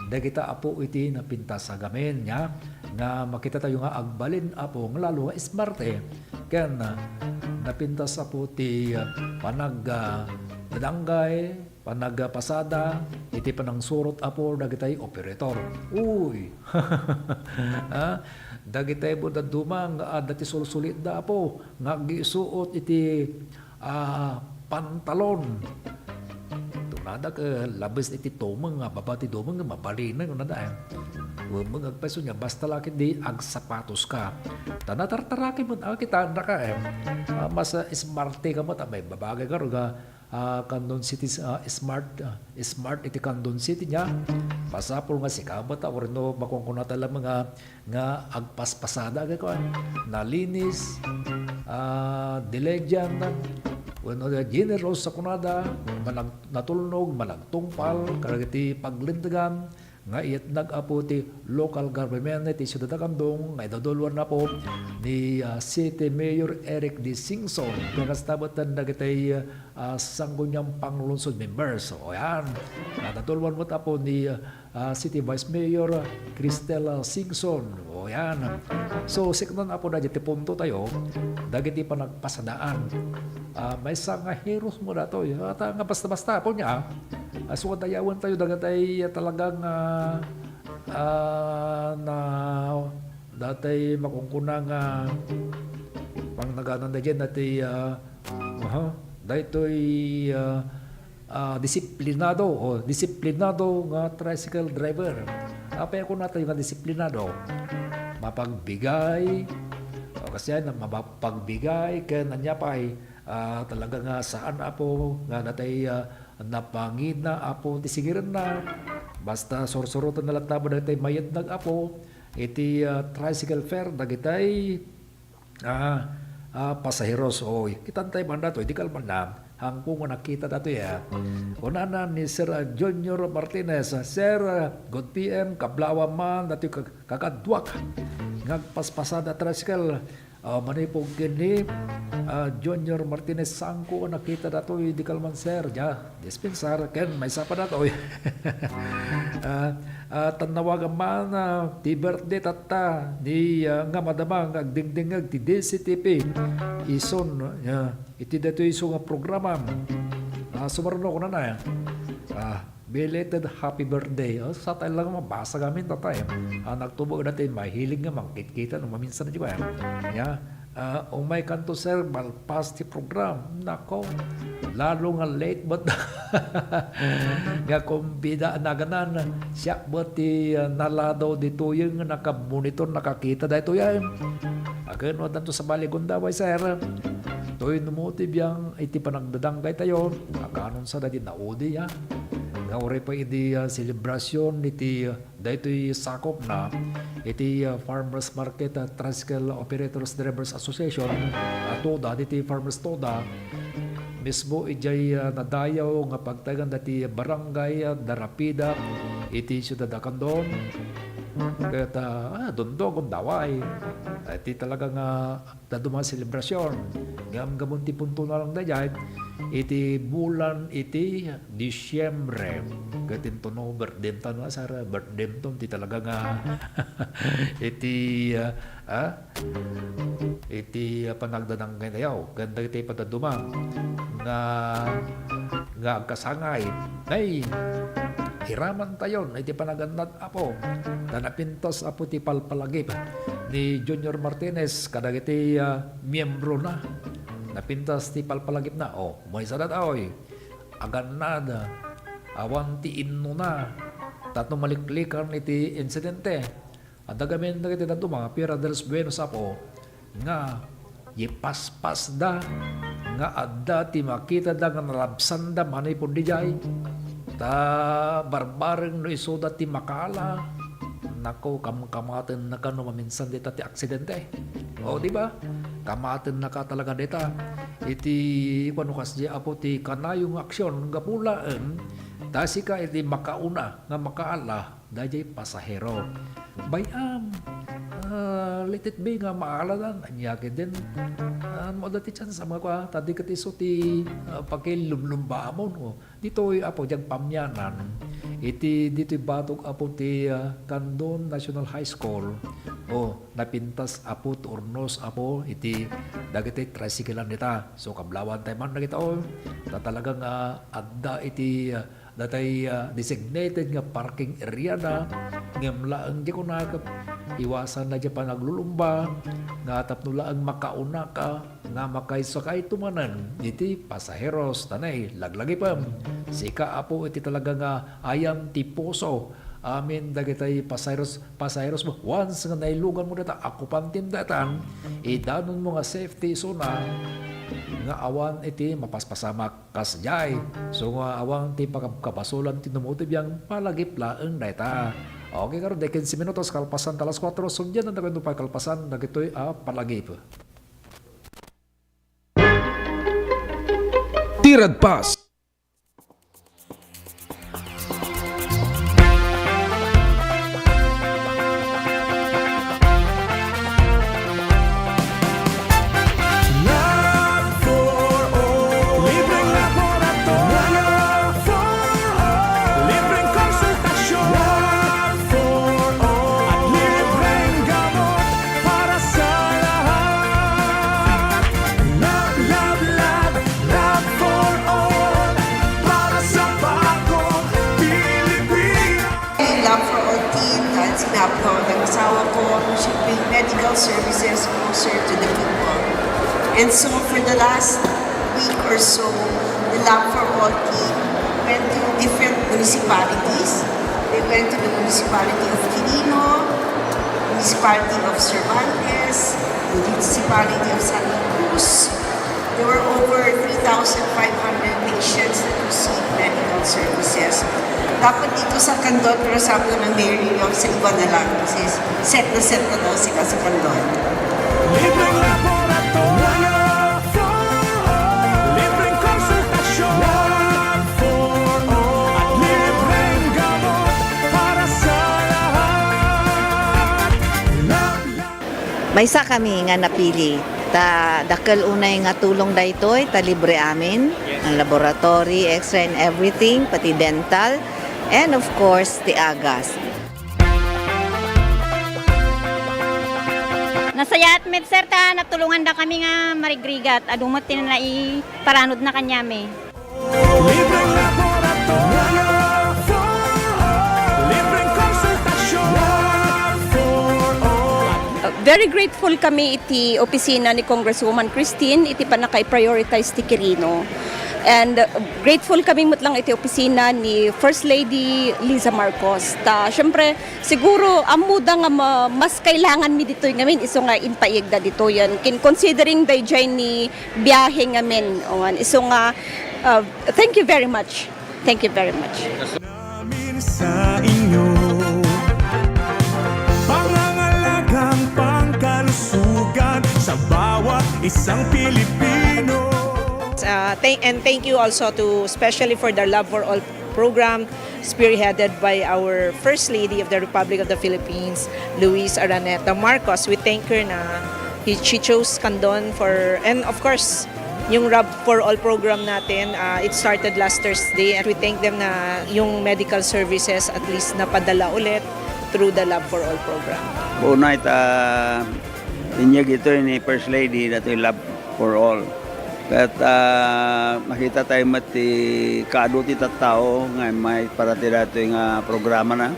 dagita, Apo, iti napintas a gamin, ya, nga makita tayo nga agbalin, Apo, nga lalo nga smart, eh. Ken, ah, napintas, Apo, ti, ah, panag, ah, dadanggay, panagpasada iti panangsurot, Apo, dagitay operator. Uy! Ha? Dagitay met dadduma nga adda ti sulsulitda, Apo, nga agisuot iti, ah, pantalon. Tunada ket labes iti tumeng nga baba ti dumeng nga mabalinen, kunada, eh. Wen met agpayso nia, basta la ket di agsapatoska. Ta natartarakay met, ah, kitaenraka, eh. Ah, mas, ah, smarte ka met, ah, maibabagay ka, ruga, ah, Candon City, ah, smart, ah, smart iti Candon City nia. Masapul nga sika met, ah, wenno makunkunata laeng nga, nga agpaspasada, agay kuan, nalinis, ah, diligent, wenno generous sa kunada, manag-, natulnog, managtungpal, kadagiti paglintegan, nga iyatnag, Apo, ti local government iti siudad a Candon nga idaduluan, Apo, ni, ah, City Mayor Eric D. Singson. Ken kasta met dagiti, ah, sangguniang panglungsod members. O, yan. Idaduluan met, Apo, ni, ah, City Vice Mayor Cristel, ah, Singson. O, yan. So, siknan, Apo, dagiti punto tayo, dagiti panagpasadaan. Ah, maysa nga heroes mo datoy. At, ah, nga basta-basta, Apo, nia, ah, so, dayawen tayo, dagatay, ah, talagang, ah, ah, na, datay makunkuna nga pangnaganan da dyan, datay, ah, aha, daytoy, ah, ah, disiplinado, o, disiplinado nga tricycle driver. Apay a kunatayo nga disiplinado? Mapagbigay, o, kasi yan, mapagbigay, ken ania pay, ah, talaga nga saan, Apo, nga natay, ah, napangina, Apo, ti sigirenna. Basta sursuroten na latta, Apo, dagitay mayatnag, Apo, iti, ah, tricycle fare, dagitay, ah, ah, pasaheros. Oy, kitan tayo man datoy, di kalman na. Hangko nga nakita datoy, ah. Kunana ni Sir, ah, Junior Martinez, ah, "Sir, ah, good P M, kablawan man, datoy kag-, kakaduak. Ngagpaspasada tricycle, ah, manipod ken ni, ah, Junior Martinez, sangko nga nakita datoy, di kalman, sir." Dispensar, ken maysa pa datoy. Ah, ah, tannawagan man, ah, ti birthday tatta ni, ah, nga madama nga agdingdingngeg ti D C T P. Ison, ah, iti datoy isu nga programa. Ah, sumarno ko na na, eh. Ah, belated happy birthday. Oh, sa tayo lang mabasa gamin tayo. Ah, nagtubo na tayo mahilig nga mangkitkita no maminsan na di ba? Ya. Ah, umay kanto, sir, malpas ti program. Nako, lalo nga late, but nga kumbida naganan, siak bet ti, ah, naladaw ditoy nga nakamonitor, nakakita daytoy ay. Akin, wadanto sa bali gundaway, sir. Toy no mo ti biang iti panagdadang kay tayo, akanon sa dati naudi, ya. Nga uray pa idi, ah, selebrasyon iti, ah, daytoy sakop na iti, ah, Farmers Market, ah, Tricycle Operators Drivers Association, ah, TODA, diti Farmers TODA, mismo idiay, ah, nadayaw nga pagtagan dati Barangay, ah, Darapida, iti Siudad a Candon. Ket, ah, ah, Dondon, Gundaway. Ah, iti talaga nga dadduma a selebrasyon. Ngem gapu ti punto na lang daydiay, iti bulan iti Disyembre. Ket intono, birthday-m ta, no, sir, birthday-m to, ti talaga nga, iti, ah, ah, iti, ah, panagdadang kay tayo. Ken dagiti padadduma nga, nga agkasangay. Ay, iraman tayon iti panagannad, Apo. Ta napintas, Apo, ti palpalagip ni Junior Martinez kadagiti, ah, miyembrona. Napintas ti palpalagipna. O, maysa dayta, oy. Agannad, awan ti innona. Tapno maliklikan iti insidente. Adda gamin dagiti dadduma, Piera de los Buenos, Apo, nga ipaspasda nga adda ti makitada nga nalabsanda manipud didiay. Ta barbareng no isuda ti makaala. Nako, kamkamatennaka no maminsan dita ti aksidente. O, di ba? Kamatennaka talaga dita. Iti, kuano kasdi, Apo, ti kanayon nga aksyon, gapu laeng ta sika iti makauna nga makaala daydiay pasahero. Bay-am, ah, let it be nga maaladan, ania ketdin, ah, no adda ti chance, mga kua, ta di ket isu ti, ah, pakilumlumbaamon, o, ditoy, Apo, diay agpamyanan, iti, ditoy batog, Apo, ti, ah, Candon National High School, o, napintas, Apo, ti urnos, Apo, iti dagiti tricycle-an dita. So, kablawan tayo man dagita, o, ta talaga nga adda iti, ah, Datay, ah, designated nga parking area da, ngem laeng diay kunak, iwasan na diay panaglulumba, nga tapno laeng makaunaka, nga makaisakayto manen iti pasaheros, ta nay, laglagipem, sika, Apo, iti talaga nga ayam ti puso, amin dagitay pasaheros, pasaheros mo, once nga nailugan mo data, akupantim datan, idanonmo nga safety isuna, nga awan iti mapaspasamak. Kasdiay, so nga awan ti pakabkabasolan ti numutib yang palagip laeng dayta. Okay, karon, day quince minutos kalpasan ta alas kuatro, sugyan na tayo pay kalpasan dagitoy a palagip. Ti ragpas. Lab for all. Libreng laboratorio. Lab for all. Libreng konsultasyon. Lab for all. At libreng gamot para sa lahat. Lab, lab, lab. Lab for all, para sa bagong Pilipinas. Lab for all team, dahil sinabi ko, nag-asawa ko, we should bring medical services closer to the people. And so for the last week or so, the Lab for All team went to different municipalities. They went to the municipality of Quirino, municipality of Cervantes, municipality of Santa Cruz, There were over three thousand five hundred patients that received medical services. Dapat dito sa Candon, pero sabi ko ng mayor ninyo, sa iba na lang. Kasi set na set na daw sila sa Candon. Libreng laboratorio. Maysa kami nga napili. Ta dakkel unay nga tulong daytoy, ta libre amin. Ang laboratory, X-ray and everything, pati dental, and of course, ti agas. Nasayaat met, sir, ta natulonganda kami nga marigrigat. Adu met ti naiparanudna kaniami. Libreng laboratorio for all. Libreng konsultasyon for all. Uh, very grateful kami iti opisina ni Congresswoman Christine iti pannakaiprioritize ti Quirino. And, uh, grateful kami met lang iti opisina ni First Lady Liza Marcos. Ta, syempre, siguro, ammoda nga ma-, mas kailanganmi ditoy ngamin, isu nga impaigda ditoyen. Kin-, considering dayjay ni biahe ngamin. Awan, isu nga, uh, thank you very much. Thank you very much. Namin sa inyo. Pangangalagang pangkalusugan sa bawat isang Pilipino. Uh, thank, and thank you also to, especially for the Love for All program, spearheaded by our First Lady of the Republic of the Philippines, Luis Araneta Marcos. We thank her na he, she chose Candon for, and of course, yung Love for All program natin, uh, it started last Thursday, and we thank them na yung medical services at least napadala ulit through the Love for All program. Una, ita inyag ito ni First Lady, datoy Love for All. Ket, ah, makita tayo met ti kaadu ti tattao nga immay para ti datoy nga programana,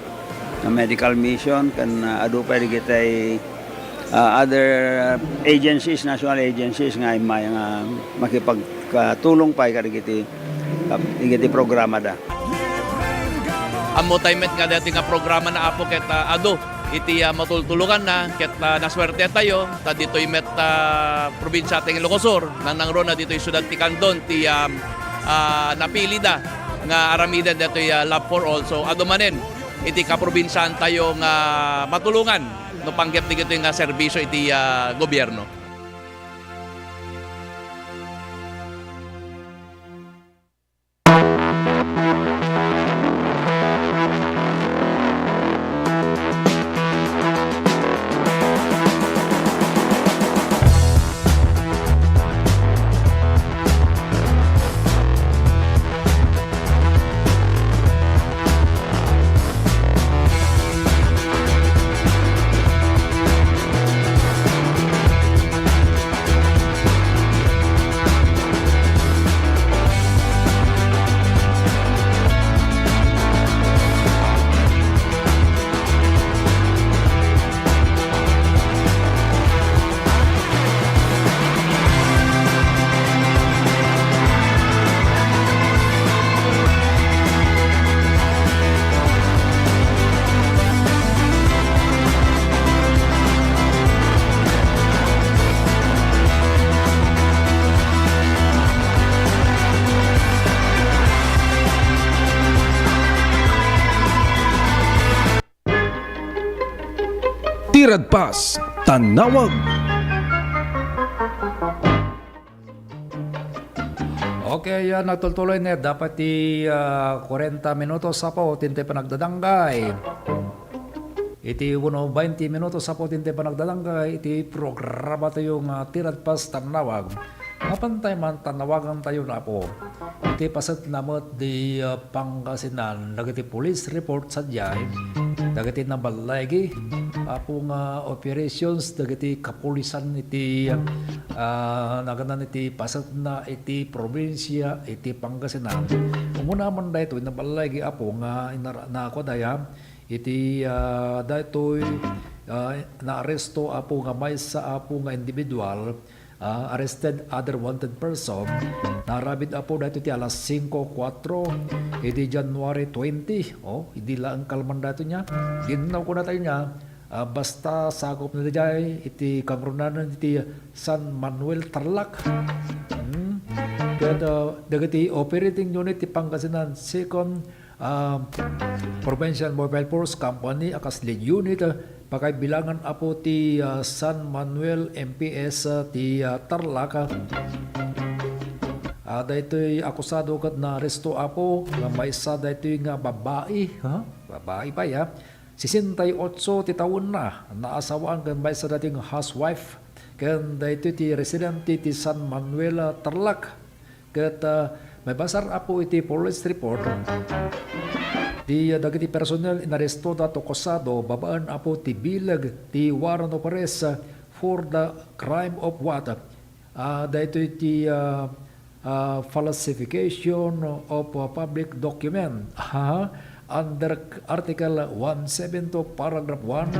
nga medical mission, ken, ah, adu pay dagiti, ah, other agencies, national agencies nga immay nga makipagkatulong pay kadagiti, ah, dagiti programada. Ammo tayo met nga dati nga programana, Apo, ket, ah, adu iti, ah, matultuluganna, ket, ah, nasuerte tayo, ta ditoy met, ah, probinsia ti Ilocos Sur, nangnangruna ditoy siudad ti Candon, ti, ah, ah, napilida nga aramiden ditoy, ah, Love for All. So, adu manen iti kaprobinsiaan tayo nga matulongan no panggep dagitoy nga serbisio iti, ah, gobierno. Ti Radpas Tannawag. Okay, ah, nagtultuloy ne, dapat ti, ah, kwarenta minutos, Apo, ti intay panagdadanggay. Iti uno bainti minutos, Apo, ti intay panagdadanggay iti programa tayo nga Ti Radpas Tannawag. Mapan tayo man, tannawagan tayo na, Apo. Iti paset na met di, ah, Pangasinan, dagiti police report sadiay, dagiti naballagi, Apo, nga operations, dagiti kapulisan iti, ah, naganan iti paset na iti probinsia iti Pangasinan. Umuna man daytoy, naballagi, Apo, nga inar-, nakua daya, iti, ah, daytoy, ah, naaresto, Apo, nga maysa, Apo, nga individual, ah, arrested other wanted person, naaramid, Apo, daytoy ti alas singko kuatro iti January twenty. Oh, idi laeng kalman daytoy nia. Dinno kuna tayo nia, ah, basta sakop na dayjay iti kangrunaan iti San Manuel, Tarlac. Hmm. Ket, ah, dagiti operating unit ti Pangasinan Second ah, Provincial Mobile Force Company a kas lead unit, ah, pakaibilangan, Apo, ti, ah, San Manuel M P S, ah, ti, ah, Tarlac, ah. Ah, daytoy akusado ket naaresto, Apo, nga maysa daytoy nga babai, ha? Babai pay, ha? Sesenta y ocho ti tawenna, naasawaan ken maysa daytoy nga housewife, ken daytoy ti residente ti San Manuel, ah, Tarlac. Ket, ah, maibasar, Apo, iti police report, ti, ah, dagiti personnel inarestoda to kusado babaen, Apo, ti bileg ti warrant of arrest, ah, for the crime of what? Ah, daytoy ti, ah, ah, falsification of, ah, public document. Aha. Under Article one seven two, paragraph one,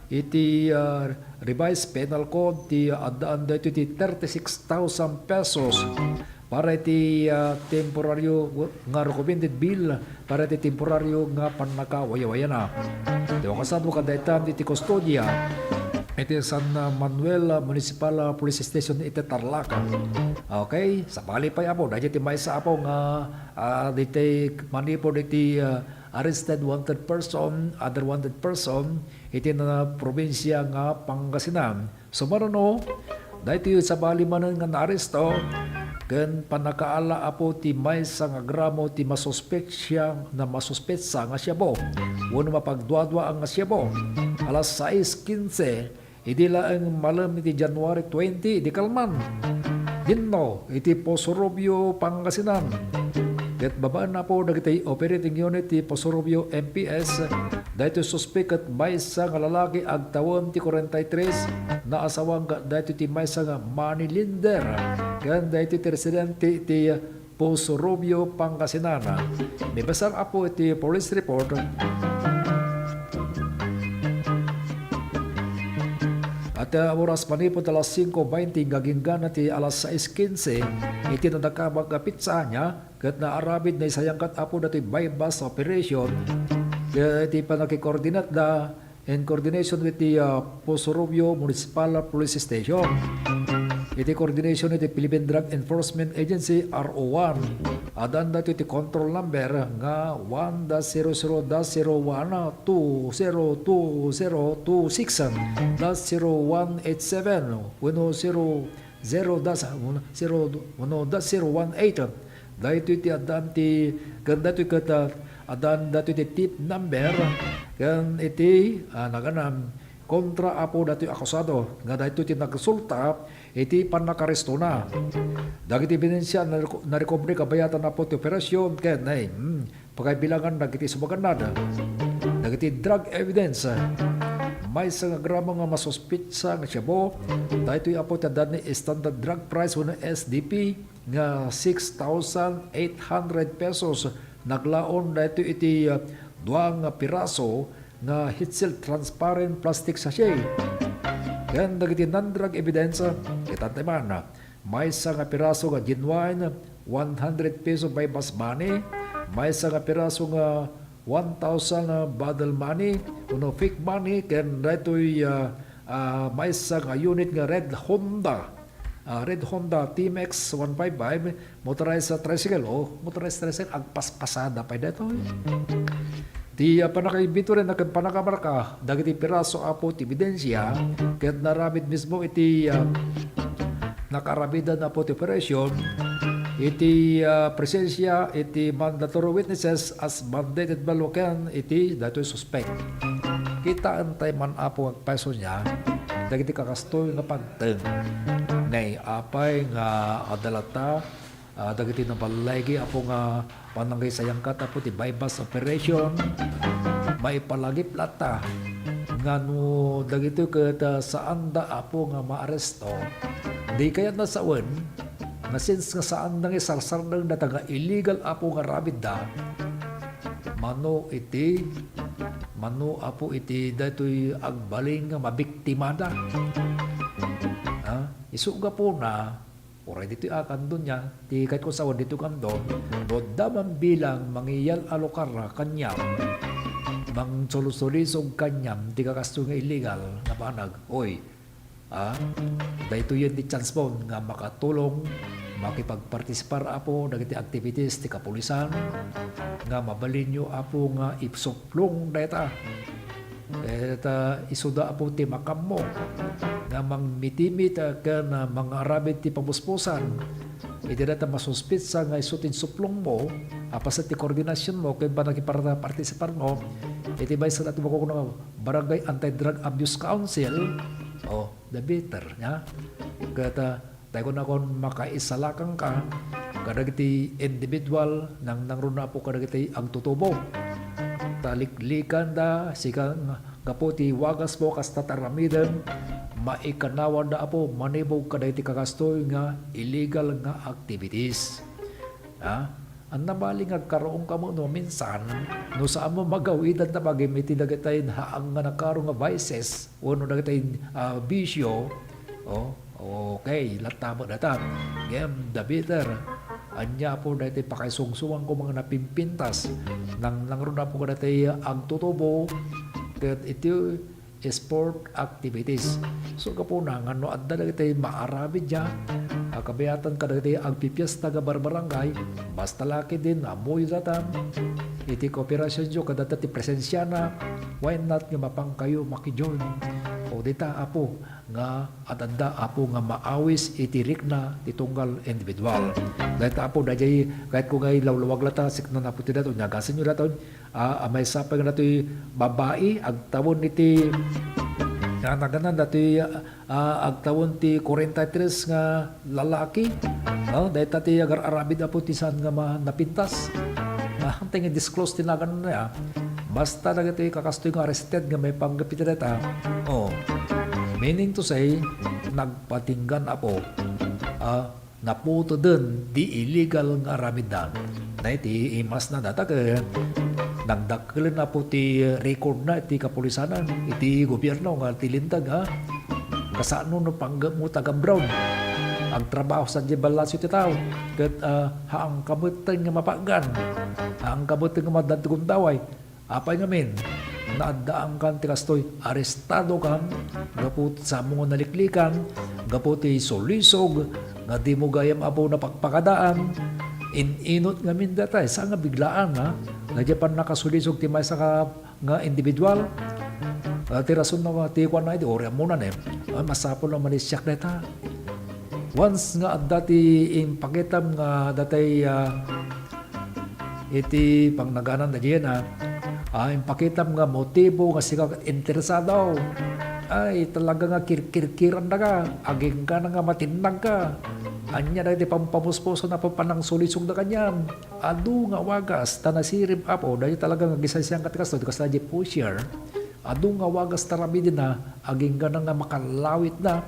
iti, ah, Revised Penal Code, ti addaan daytoy ti thirty-six thousand pesos para iti, ah, temporario nga recommended bail para iti temporario nga pannakawayawayana. Ti makasado kadayta iti kustodia iti San Manuel Municipal Police Station iti Tarlac. Okay, sabali pay, Apo, daydi ti maysa, Apo, nga, ah, diti manipud iti, ah, arrested wanted person, other wanted person, iti na-, probinsia nga Pangasinan. Sumano, daytoy sabali manen nga naaresto ken pannakaala, Apo, ti maysa nga gramo ti masuspetsa, na masuspetsa nga shabu wenno mapagduadua nga shabu. Alas sais quince, idi laeng malem iti January twenty, idi kalman. Dinno iti Poso Rubio, Pangasinan. Ket babaen, Apo, dagiti operating unit ti Poso Rubio M P S, daytoy suspek ket maysa nga lalaki agtawen ti forty-three, naasawaan ket daytoy ti maysa nga money lender, ken daytoy ti residente ti Poso Rubio, Pangasinan. Maibasar, Apo, iti police report. At, ah, oras manipud alas singko baynte nga ginggana ti alas sais quince, iti nadakabat nga petsa ania, ket naaramid naisayangkat, Apo, datoy buy-bust operation, ket iti pannakikoordinatda in coordination with the, ah, Poso Rubio Municipal Police Station. Iti coordination iti Philippine Drug Enforcement Agency, R O one. Addaan daytoy ti control number nga one dash zero zero dash zero one two zero two zero two six dash zero one eight seven wenno zero zero dash, zero, wenno dash zero one eight. Daytoy ti addaan ti, ken daytoy ket, ah, addaan daytoy ti tip number, ken iti, ah, naganam, kontra, Apo, daytoy akusado, nga daytoy ti nagresulta iti pannakarestona. Dagiti ebidensia nga nareko-, narecovery kabayatan, Apo, ti operasyon, ken, ay, hmm, pakaibilangan dagiti sumagannad. Dagiti drug evidence, maysa nga gramo nga masuspetsa nga shabu, daytoy, Apo, ti addaan ni standard drug price wenno S D P nga six thousand eight hundred pesos. Naglaon daytoy iti, ah, dua nga piraso nga heat-sealed transparent plastic sachet. Ken dagiti non-drug evidence, kita tayo man, maysa nga piraso nga genuine one hundred peso buy-bust money, maysa nga piraso nga one thousand, ah, bottle money, wenno fake money, ken daytoy, ah, ah, maysa nga unit nga red Honda, ah, red Honda T M X one five five, motorized, ah, tricycle, o, motorized tricycle, agpaspasada pay daytoy. Ti, ah, pannakainventory-na ken pannakamarka dagiti piraso, Apo, ti ebidensia, ket naaramid mismo iti, ah, nakaaramidan, Apo, ti operasyon, iti, ah, presensia iti mandatory witnesses as mandated by law ken iti daytoy suspek. Kitaen tayo man, Apo, nga agpayso nia dagiti kakastoy nga pagteng. Nay, apay nga adda latta, ah, dagiti naballigi, Apo, nga panangisayangkat, Apo, ti buy-bust operation, maipalagip latta nga no dagitoy ket, ah, saanda, Apo, nga maaresto, di kayatna sawen nga since nga saanda nga isarsardeng dayta nga illegal, Apo, nga aramidda, mano iti, mano, Apo, iti daytoy agbalin nga mabiktimada. Ha? Isu gapuna, uray ditoy a kandon nia, ti kayatko sawen ditoy kandon, no adda man bilang mangiyal a lugar kaniam, mangsulisulisog kaniam ti kakastoy nga illegal nga banag. Oy, ah, daytoyen ti chance mo nga makatulong, makipagpartisipar, Apo, dagiti activities ti kapulisan, nga mabalinyo, Apo, nga isuplong dayta. Ket, ah, isuda, Apo, ti makammo nga mangmitimit, ah, ken, ah, mangaramid ti pamuspusan iti dayta masuspetsa nga isu ti insuplongmo, a paset ti koordinasionmo ken pannakipar-, partisiparmo Iti maysa daytoy makukuno nga Barangay Anti-Drug Abuse Council, oh, the better, ya. Ket, ah, tayo nakon makaisalakangka kadagiti individual, nangnangruna, Apo, kadagiti agtutubo. Taliklikan da, sika nga, gapu ti wagas mo, kasta taramiden, maikanawan da, Apo, manibog kadagiti kakastoy nga illegal nga activities. Ha? Ania bali nga agkaroon kamo no minsan, no saan mo magawidan ta bagim iti dagitay haang nga nakaro nga vices, wenno dagitay, ah, bisyo, oh, okay, latta met dayta. Ngem, the better, ania, Apo, daytoy pakaisungsungan ko nga napimpintas, nangnangruna, Apo, kadaytoy agtutubo, ket iti sport activities. So, gapuna nga no adda dagiti maaramid dia, a, kabayatan kadagiti agpipiesta nga barbarangay, basta la ketdin, ammoyo dayta, iti kooperasionyo kadata ti presensiana, why not nga mapankayo makijoin? O dita, Apo, nga adda, Apo, nga maawis iti rikna ti tunggal individual. Dayta, Apo, daydiay, ket ko nga ilawlawag latta, sikna, Apo, ti daton, nyagasenyo daton, ah, a maysa pay nga datoy babai, agtawen iti, ah, naganan datoy, ah, agtawen ti kuarenta y tres nga lalaki. No? Dayta ti agar-aramid, Apo, ti saan nga ma-, napintas. Ah, hantay nga disclose ti naganan, ah. Basta dagitoy kakastoy nga arrested nga maipanggep iti dayta. Oh. Meaning to say, nagpatinggan, Apo. Ah, naputeden ti illegal nga aramidda. Nay ti imasna dayta ket nagdakkelen, Apo, ti recordna iti kapulisanan, iti gobierno nga ti linteg, ha? Kasano no panggepmo taga-abroad? Agtrabaho sadiay balasyo ti tao, ket, ah, haanka metten nga mapaggan, haanka metten nga maddan ti gundaway. Apay ngamin, naaddaankan ti kastoy, arestadokan gapu ti samo nga naliklikan, gapu ti sulisog nga dimo gayam, Apo, napakpakadaan, in-inot ngamin dayta, saan nga biglaan, ha? Nga diay pannakasulisog ti maysa ka, nga individual. Ah, ti rason na ti kuan na iti, ori ammona, eh. Ah, masapul a manisiak dayta. Once nga adda ti impakitam nga datay, ah, iti pangnaganan daydiay, ah, ah, impakitam nga motibo nga sika ket interesado. Ay, talaga nga kirkirkiran da ka. Agingga na nga matinnag ka. Ania dagiti pampamuspuso na panangsulisog da kaniam. Adu nga wagas ta nasirib, Apo, daytoy talaga nga gisaysayan kat kasto, di kasta di pusher. Adu nga wagas ta ramidina, agingga na nga makalawit na.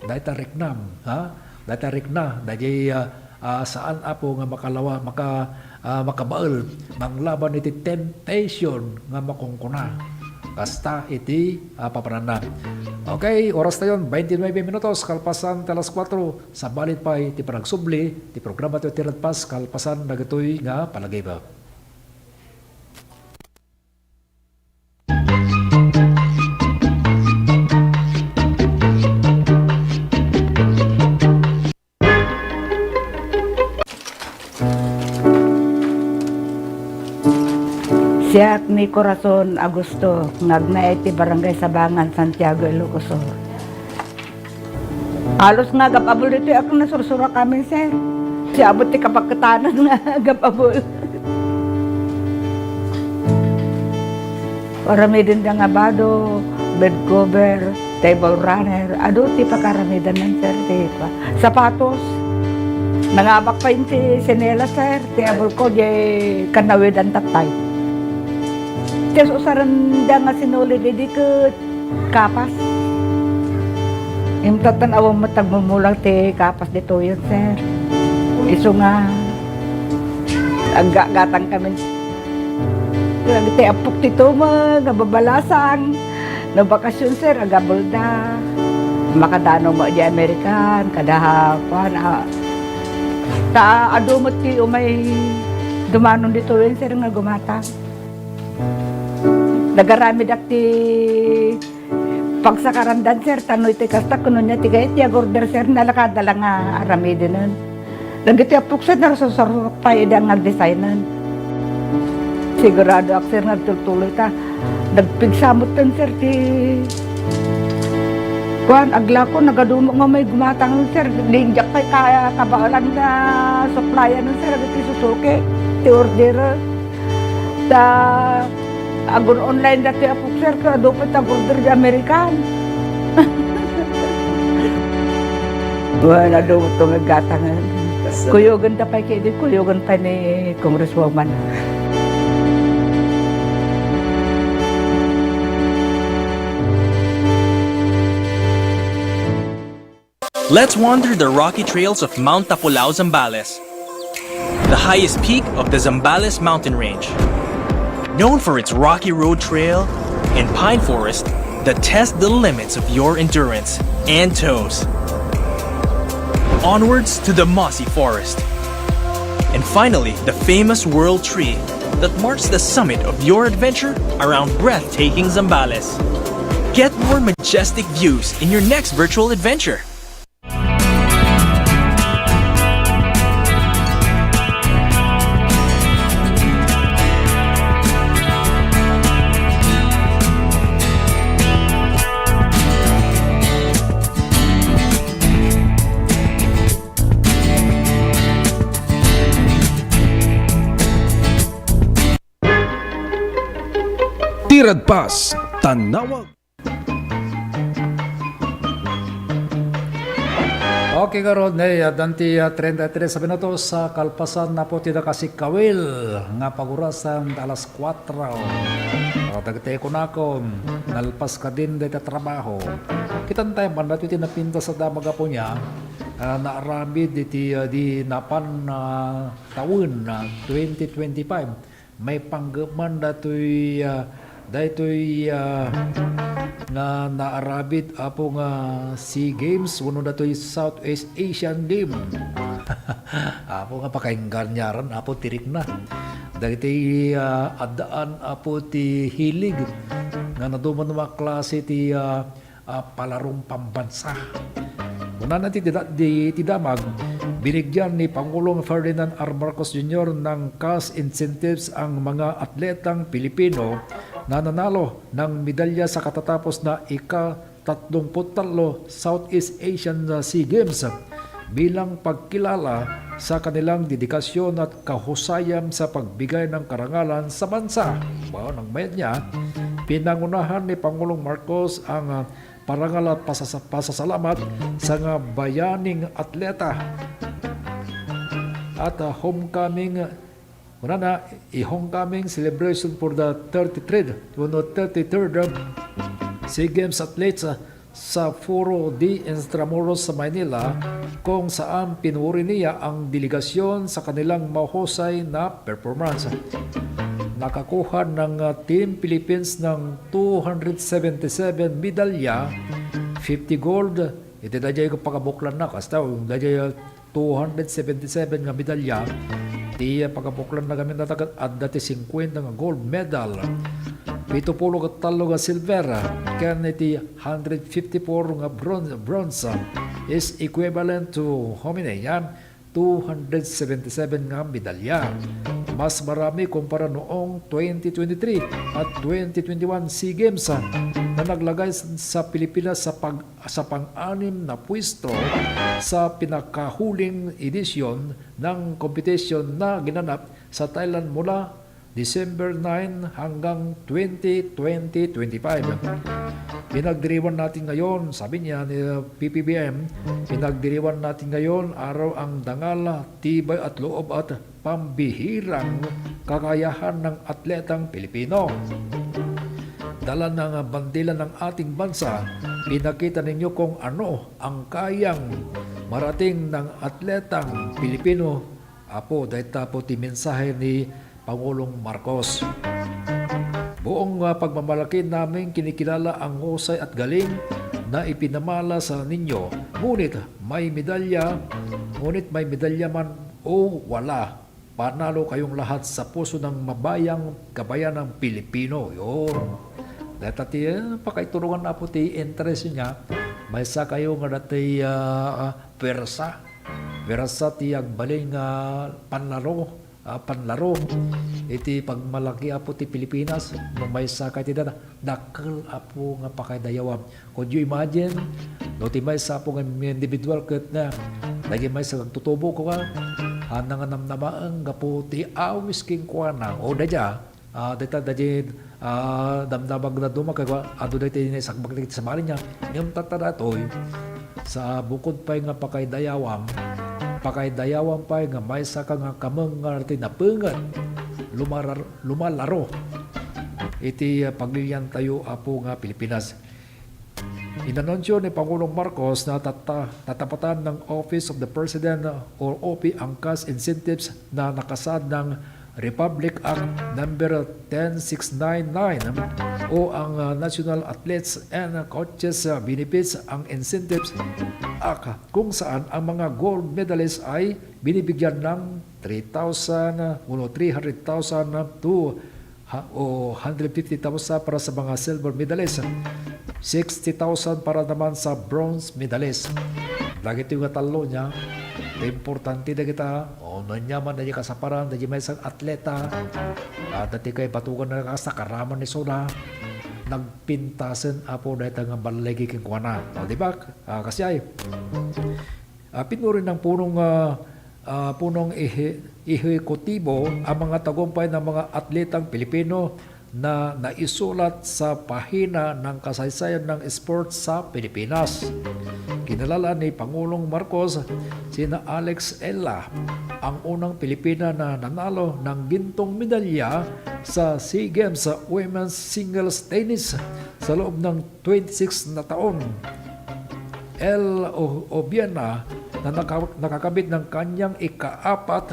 Dayta riknam, ha? Dayta rikna, daydiay, ah, ah, saan, Apo, nga makalawa, maka-, ah, makabael, manglaban iti temptation nga makunkuna. Kasta iti, ah, papananna. Okay, oras tayon, twenty-nine minutos, kalpasan ti alas kuatro, sabali pay ti panagsubli, ti programa ti Tiradpas, kalpasan dagitoy nga panagibak. Siak ni Corazon Augusto, nga agnaed ti Barangay Sabangan, Santiago, Ilocos Sur. Halos nga agab-abul ditoy a nasursuro amin, sir. Siya abot ti kapaketanan nga agab-abul. Aramidenda nga bado, bed cover, table runner, adu ti pakaramidan, sir, ti pa-, sapatos. Nangabak pay ti sinelas, sir, ti abul ko, di kanawidan tattay. Ti usarenda nga sinulid idi ket kapas. Imtatan awan met agmumulang ti kapas ditoyen, sir. Isu nga aggagatang kami. Ti appok ti tumeng nga babalasang. No bakasyon, sir, agabulda. Makadano mo di American, kada kuan, ah. Ta adu met ti umay dumanon ditoyen, sir, nga gumatang. Nagaramidak ti pagsakarandan, sir, tano iti kasta, kuno niya ti gayet ti agorder, sir, nalakada la nga aramidenen. Dagiti appok, sir, narsursuro pay ida nga agdesignen. Siguradoak, sir, nga agtultuloy ta. Nagpigsa metten, sir, ti kuan, aglako, nagaduma nga may gumatang, sir. Di diak pay kaya kabaelan nga supplyan, sir, dagiti Suzuki, ti order. Ta Agun-online dati a boxer, ket adu pay ti agorder di American. Wen, adu to nga gatangen. Kuyogen ta pay kidi, kuyogen pay ni Congresswoman. Let's wander the rocky trails of Mount Tapulao, Zambales, the highest peak of the Zambales mountain range. Known for its rocky road trail and pine forest that test the limits of your endurance and toes. Onwards to the mossy forest. And finally, the famous world tree that marks the summit of your adventure around breathtaking Zambales. Get more majestic views in your next virtual adventure. Ti Radpas, Tanawag. Okay, garud, ne, addan ti, ah, treinta y tres minutos sa kalpasan na po ti nakasikawil nga pagurasan alas kuatro. O, dagiti kunakon, nalpas kadin dayta trabaho. Kitan tayo, banda ti napintas a damag a punya, ah, naaramid iti, ah, di napan, ah, tawen, ah, twenty twenty-five. Maipanggep man datoy, ah, daytoy, ah, nga naaramid, Apo, nga SEA Games wenno datoy Southeast Asian Game. Apo, nga pakaingarniaran, Apo, ti rikna. Dagiti, ah, addaan, Apo, ti hilig nga nadumaduma a klase ti, ah, a palaron pambansa. Kunana ti, ti, ti, ti damag, binigyan ni Pangulong Ferdinand R. Marcos Junior ng cash incentives ang mga atletang Pilipino na nanalo ng medalya sa katatapos na ika-tatlongput-tatlo Southeast Asian SEA Games bilang pagkilala sa kanilang dedikasyon at kahusayan sa pagbigay ng karangalan sa bansa. Wow, nagmayat niya, pinangunahan ni Pangulong Marcos ang, ah, parangal at pasasa-, pasasalamat sa nga bayaning atleta at, ah, homecoming, kunana, i-homecoming celebration for the thirty-third, wenno thirty-third SEA Games athletes, ah, sa Foro de Intramuros sa Maynila, kung saan pinuri niya ang delegasyon sa kanilang mahusay na performance. Nakakuha ng, ah, Team Philippines ng two hundred seventy-seven medalya, fifty gold, iti daydiay pagabuklanna, kasta, daydiay, ah, two hundred seventy-seven nga medalya, ti pagabuklanna ngamin, adda ti singkuenta nga gold medal, pito pulo ket tallo nga silver, ken iti hundred fifty-four nga bron-, bronze is equivalent to how many? Yan, two hundred seventy-seven nga medalya. Mas marami kumpara noong twenty twenty-three at twenty twenty-one SEA Games, ah, na naglagay sa Pilipinas sa pag-, sa pang-anim na pwesto sa pinakahuling edisyon ng kompetisyon na ginanap sa Thailand mula December nine hanggang twenty, twenty twenty-five. Pinagdiriwang natin ngayon, sabi niya ni P P B M, pinagdiriwang natin ngayon araw ang dangal, tibay at loob at pambihirang kakayahan ng atletang Pilipino. Dala ng bandila ng ating bansa, pinakita ninyo kung ano ang kayang marating ng atletang Pilipino. Apo, dayta po ti mensahe ni Pangulong Marcos. Buong, ah, pagmamalaki naming kinikilala ang husay at galing na ipinamala sa ninyo. Ngunit may medalya, ngunit may medalya man o wala, panalo kayong lahat sa puso ng mabayang kabayanang Pilipino. Yun. Dahil ti, eh, pakaitulungan na po ti interest niya, maysa kayo nga dati, ah, ah, pwersa. Pwersa ti agbalin nga panlaro, ah, panlaro. Iti pagmalaki, Apo, ti Pilipinas, no maysa ka iti dada, dakkel, Apo, nga pakaidayawam. Could you imagine? No, ti maysa, Apo, nga individual ket na, dagiti maysa agtutubo ko ka, haan nga namnamaen gapu ti awis kenkuana. O, dayta, ah, dayta, dayta, Ah, damdamag na duma kay adu daytoy naisakbak dagiti sabali niya. Ngem tatta daytoy, sa bukod pay nga pakaidayawam, pakaidayawam pay nga maysa ka nga kameng nga ti napenget lumarar-, lumalaro iti, ah, pagiliantayo, Apo, nga Pilipinas. Inanunsio ni Pangulong Marcos na tata-, tatapatan ng Office of the President or O P ang cash incentives na nakasaad ng Republic Act Number ten six nine nine o ang, ah, National Athletes and Coaches, ah, Benefits and Incentives Act, kung saan ang mga gold medalists ay binibigyan ng three thousand o three hundred thousand to ha-, o hundred fifty thousand para sa mga silver medalist, sixty thousand para naman sa bronze medalist. Dagitoy nga tallo niya, importante dagita, o, no ania man dagiti kasaparan, dagiti maysa nga atleta, ah, dagiti kay batugan na kasta karaman ni Soda, nagpintasen, Apo, dayta nga balligi kenkuana. O, di ba? Ah, kasi ay, Ah, pinurinang punong, ah, ah, punong ehe-, ehekutibo ang mga tagumpay ng mga atletang Pilipino na naisulat sa pahina ng kasaysayan ng sports sa Pilipinas. Kinilala ni Pangulong Marcos sina Alex Ella, ang unang Pilipina na nanalo ng gintong medalya sa SEA Games sa Women's Singles Tennis sa loob ng twenty-six na taon. El O-, Obiena na naka-, nakakamit ng kanyang ikaapat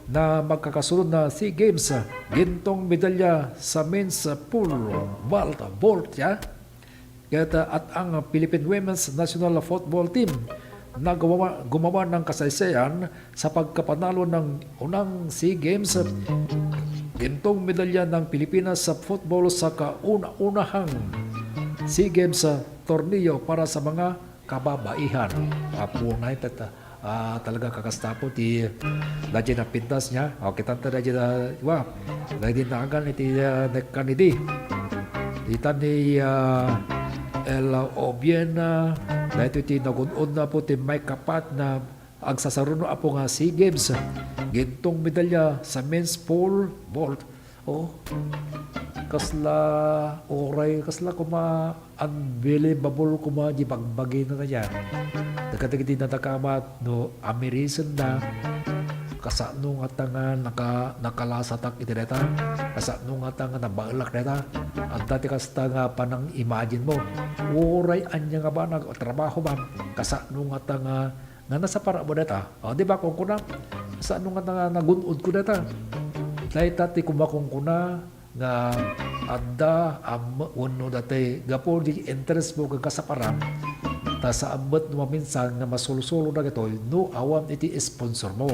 na magkakasunod na SEA Games gintong medalya sa men's pole vault, vault, ya. Kaya ta-, at ang Philippine Women's National Football Team na gumawa, gumawa ng kasaysayan sa pagkapanalo ng unang SEA Games, gintong medalya ng Pilipinas sa football sa kauna-unahang SEA Games, ah, torneo para sa mga kababaihan. Apo na ita-, ah, talaga kakasta po ti daydi napintas niya. O, kitanta daydi na, wa, daydi naagan iti, ah, nekkan idi. Ita ni, ah, El Obiena, daytoy ti nagun-od na po ti maikapat na agsasaruno, Apo, nga SEA Games. Gintong medalya sa men's pole vault. Oh, kasla, oray, kasla kuma, unbelievable kuma di bagbagi na kanya. Dagiti nadakamat, no, amirisen na, kasano nga ta nga naka-, nakalasatak iti dayta, kasano nga ta nga nabaelak dayta, adda ti kasta nga panang-imagine mo. Uray ania nga banag, trabaho man, kasano nga ta nga, nga nasapara mo dayta. O, di ba, kunkuna, kasano nga ta nga nagun-od ko dayta. Dayta ti kumakunkuna, nga adda am-, wenno daytoy gapu di interest mo ken kasaparam, ta saan met no maminsan nga masulsolo dagitoy no awan iti sponsor mo,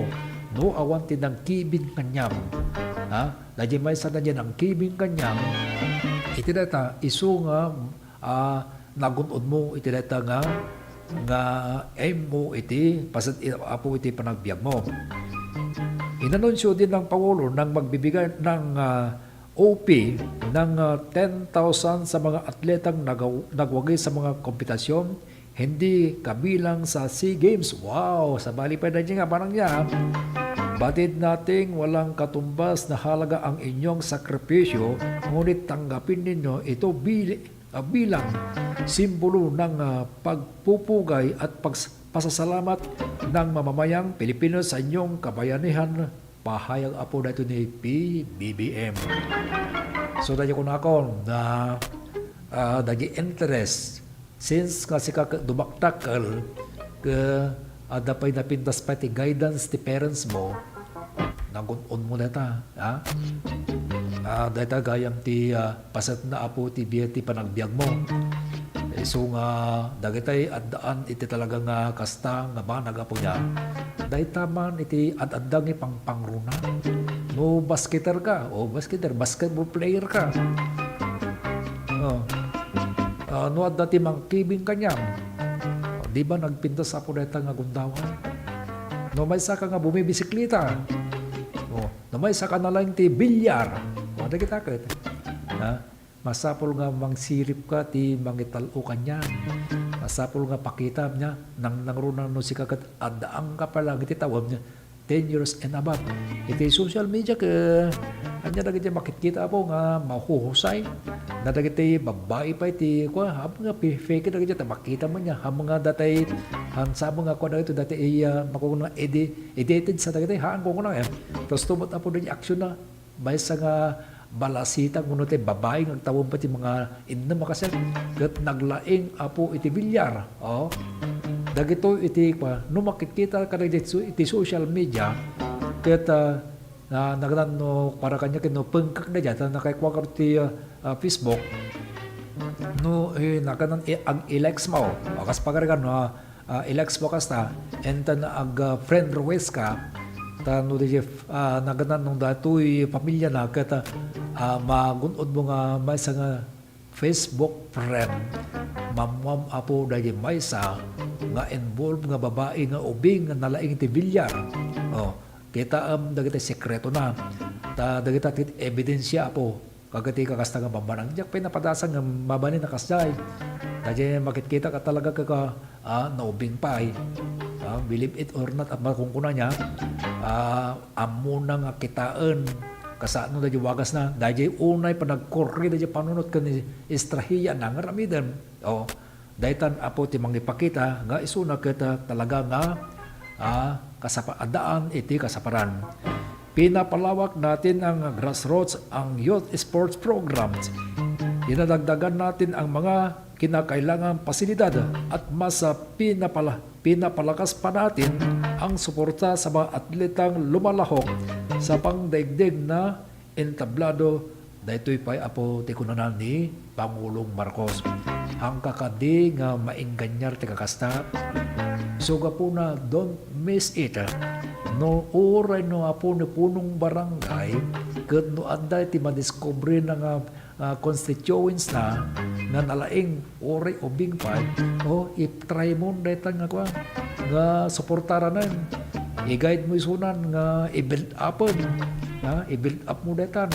no awan ti nangkibin kaniam. Ha? Daydi maysa na diay nangkibin kaniam, iti dayta isu nga, ah, nagun-od mo iti dayta nga, nga aim mo iti paset, Apo, iti panagbiag mo. Inanunsio din ng Pangulo nang magbibigay ng, ah, O P ng, ah, ten thousand sa mga atletang nagaw-, nagwagi sa mga kompetisyon, hindi kabilang sa SEA Games. Wow! Sabali pa daydi nga banag niya, ah. Batid nating walang katumbas na halaga ang inyong sakripisyo, ngunit tanggapin ninyo ito bili-, ah, bilang simbolo ng, ah, pagpupugay at pags-, pasasalamat ng mamamayang Pilipino sa inyong kabayanihan, pahayag, Apo, daytoy ni P B B M. So, daydi kunakon na, ah, daydi interest, since nga sika ket dumakdakkel, ket adda pay napintas pay ti guidance ti parents mo, nagun-od mo dayta, ha? Ah, dayta gayam ti, ah, paset na, Apo, ti biag ti panagbiag mo. Isu nga dagitay addaan iti talaga nga kasta nga banag, Apo, niya. Dayta man iti ad-adda nga pangpangruna. No basketer ka, o basketer, basketball player ka. Oh. Ah, no adda ti mangkibing kaniam, di ba nagpintas, Apo, dayta nga gundawan? No maysa ka nga bumibisikleta, oh, no maysa ka na lang ti bilyar, o, dagita ket, ha? Masapul nga mangsirip ka ti mangital-o kaniam. Masapul nga pakitam niya, nangnangruna no sika ket addaanka pay laeng iti tawem niya. ten years and above. Iti social media, ke, ania dagiti makitkita, Apo, nga mahuhusay? Na dagiti babbai pay ti, kua, apo nga pi-, fake dagiti ta makita man niya. Apo nga datay, han, sa apo nga, kua, dagiti datay, iya, makuna, edi-, edited sa dagiti, haan ko kuna, eh. Tapos tubot, Apo, dagiti action na, maysa nga balasita, kuno ti babai nga agtawen pay ti mga innem a kaset, ket naglaing, Apo, iti bilyar. Oh. Dagitoy iti, kua, no makitkita ka dagiti so-, iti social media, ket, ah, na, naganan no para kanya ket no pengkek dayta, ta nakaikuak ti, ah, ah, Facebook, no, eh, naganan i-, ag-i-likes mo. O, kas pagarigan, no, ah, ah, i-likes mo kasta, and then ag, ah, friend request ka, ta no di, ah, naganan no datoy pamilya na, ket, ah, ah, magun-od mo nga maysa nga Facebook friend, mammuam, Apo, daydi maysa nga involved nga babai nga ubing nga nalaing ti bilyar. Oh, kitaem dagiti sekretona. Ta dagita ti ebidensia, Apo. Kagati kakasta nga bambanag. Diak pay napadasang nga mabalin a kasdiay. Daydi makitkita ka talaga ka, ka, ah, naubing pay. Ah, believe it or not, at makunkuna niya, ah, ammona nga kitaen. Kasano daydi wagasna, daydi unay panagkurri daydi panunot ken ni estrahiya na nga aramiden. Oh, daytan, Apo, ti mangipakita nga isuna ket, ah, talaga nga, ah, kasapa-, addaan iti kasaparan. Pinapalawak natin ang grassroots, ang youth sports programs. Dinadagdagan natin ang mga kinakailangang pasilidad at mas, ah, pinapala-, pinapalakas pa natin ang suporta sa mga atletang lumalahok sa pangdaigdig na entablado. Daytoy pay, Apo, ti kunana ni Pangulong Marcos. Haanka kadi nga maenganyar ti kakasta. So, gapuna, don't miss it. No, uray no, Apo, ni punong barangay, ket no adda iti madiskubre na nga, ah, constituents na, nga nalaing, uray ubing pay, o, i-try mo daytan nga kuan, nga suportaranen. I-guide mo isunan nga i-build upen, ha? I-build up mo daytan.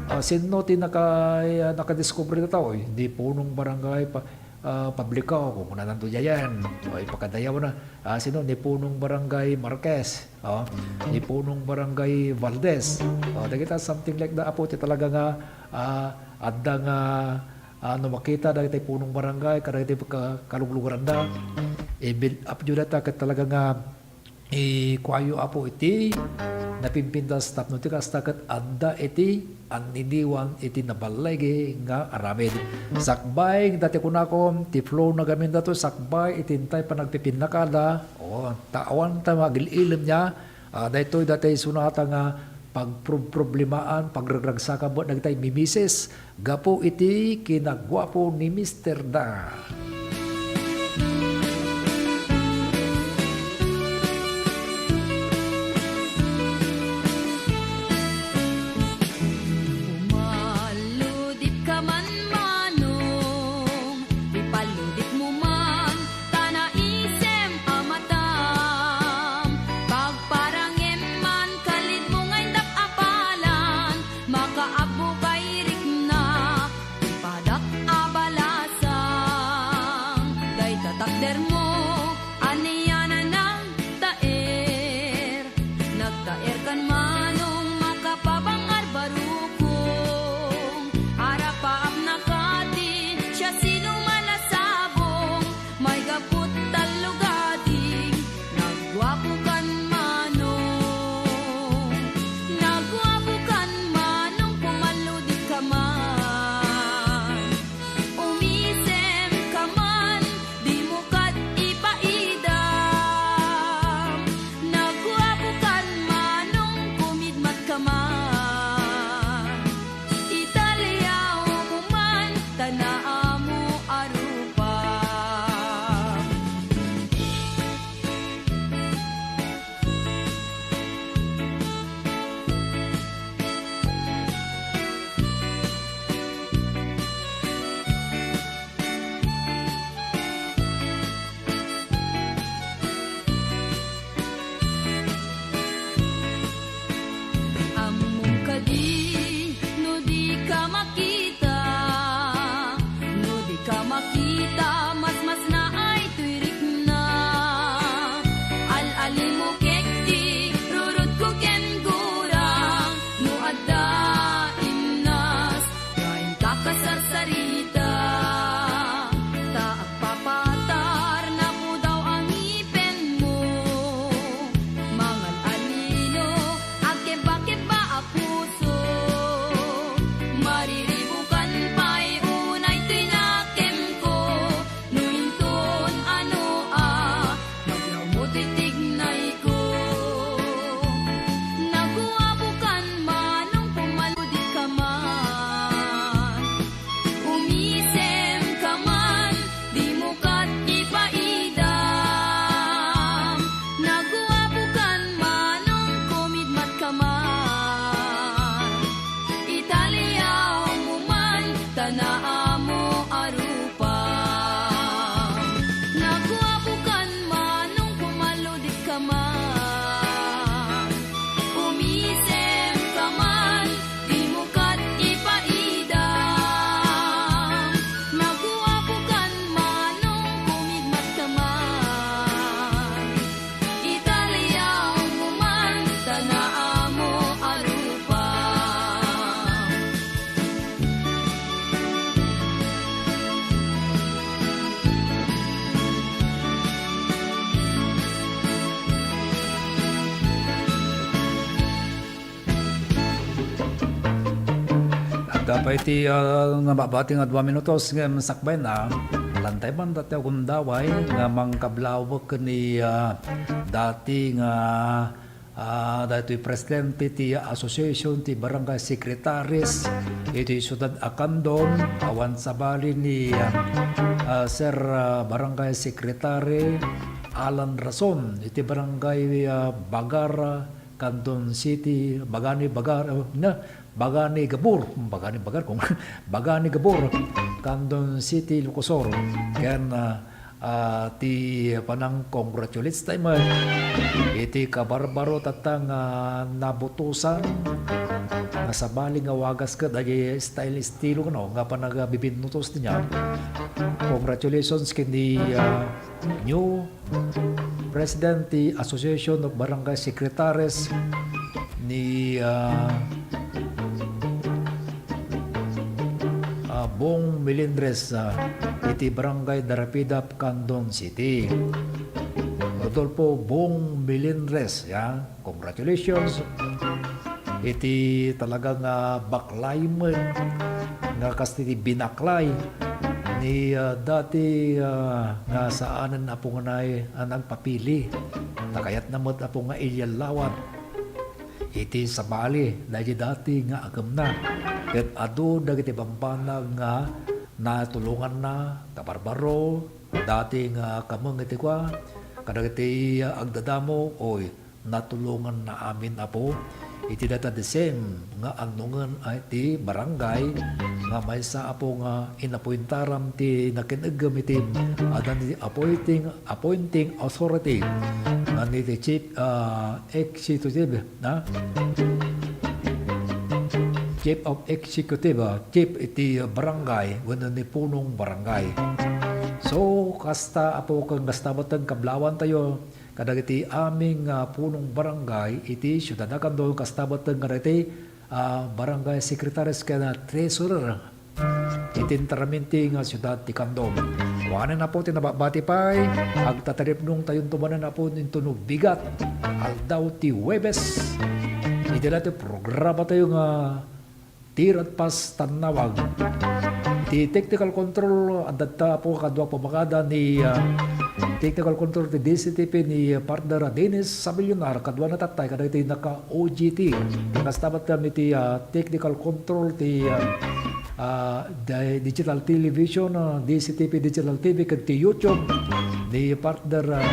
Ah, sinno ti naka-, ah, nakadiskubre dayta? Oy, ni punong barangay pa, ah, Publico, kukunanan to diayen. O, ipakadayaw na. Ah, sino? Ni punong barangay Marquez. O, ni punong barangay Valdez. O, dagita something like that, Apo, ti talaga nga, ah, adda nga, ah, no makita dagiti punong barangay, kadagiti ka-, kaluglugaranda, i-build up yu dayta ket talaga nga ikuayo, Apo, iti napimpintas tapno ti kasta ket adda iti anniniwan iti naballigi nga aramid. Sakbay, dati kunako, ti flow na gamin dato, sakbay iti intay panagpipinnakada, o, ta awan ta magil-ilem niya, ah, daytoy dati sunata nga pagprob-, problemaen, pagregragsaka met dagitay mimisis gapu iti kinaguapo ni Mister Da. Umalludipka man, Manong, ipalludipmo man, ta naisem a matam. Pagparangem man, kalidmo nga indap a palan, makaabbo kay rikna, ipadak a balasang. Dayta takdermo, anian a nagtaer. Nagtaer kan Manong makapabangar barukong. Arapaap na kadi, siasino man a sabong. Maigaput tallo gading, nagguapo kan Manong. Nagguapo kan Manong, pumalludipka man. Umisem ka man, dimo kad ipaidam. Nagguapo kan Manong, kumidmat ka man. Italiaw mo man, ta naamo a rupa. Ammom kadi no di ka makita, no di ka makita, masmasna ay toy rikna. Al-alimokek ti Pay ti, ah, nababati nga dua minutos ngem sakbayna, lantay man dati a gundaway nga mangkablawek ken ni, ah, dati nga, ah, daytoy presidente ti Association ti Barangay Secretaries iti siudad a Candon, awan sabali ni, ah, ah, Sir, ah, Barangay Secretary Alan Rason iti Barangay, ah, Bagar, Candon City, Bagani Bagar, oh, na, Bagani Gabur, Bagani Bagar, kung Bagani Gabur, Candon City, Ilocos Sur. Ken, ah, ah, ti panang-congratulates tayo met iti kabarbaro tatta nga nabutosan, nga sabali nga wagas ket dagiti style estilo, no, nga panagabibinnutos ti niya. Congratulations ken ni, ah, new President ti Association of Barangay Secretaries ni, ah, ah, Bong Melendres, ah, iti Barangay Darapidap, Candon City. Rodolfo Bong Melendres, ya, congratulations. Iti talaga nga baklay met nga kas ti binaklay ni, ah, dati, ah, nga saanen a pungnay a nagpapili. Ta kayatna met a pungnga ilyallawat iti sabali daydi dati nga aggemna. Ket adu dagiti bambanag nga natulonganna, kabarbaro, dati nga kameng iti kua, kadagiti, ah, agdadamo, oy, natulonganna amin, Apo, iti data the same nga annongen a ti barangay nga maysa, Apo, nga inapuentaram ti nakin-eggem iti adan ti appointing, appointing authority nga ni ti chief, ah, executive, na? Chief of executive, ah, chief iti barangay wenno ni punong barangay. So, kasta, Apo, ken kasta met ti kablawantayo kadagiti amin nga punong barangay iti siudad a Candon, kasta met kadagiti, ah, barangay secretaries ken, ah, treasurer iti inter-amin ti nga siudad ti Candon. Awanen, Apo, ti nababati pay, agtataripnongtayonto manen, Apo, intono bigat, aldaw ti Huwebes. Iti dayta ti programatayo nga Ti Radpas Tannawag. Ti technical control, adda ta, Apo, kadua pumagada ni, ah, technical control ti D C T P ni partner Dennis Sabillonar, kadua na tattay kadagiti naka-O G T. Kasta met kami ti, ah, technical control ti, ah, ah, di-, digital television, ah, D C T P digital T V, ken ti YouTube ni partner, ah,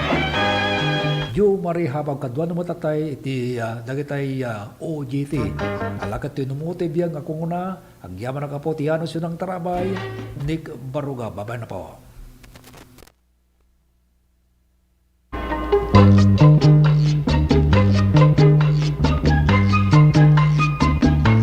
Joe Marie Habag, kadua na met tattay iti, ah, dagitay, ah, O G T. Alakat ti numuti biag nga kunguna, agyamanak, Apo, ti yanos yun ang tarabay, Nick Baruga, babay na po.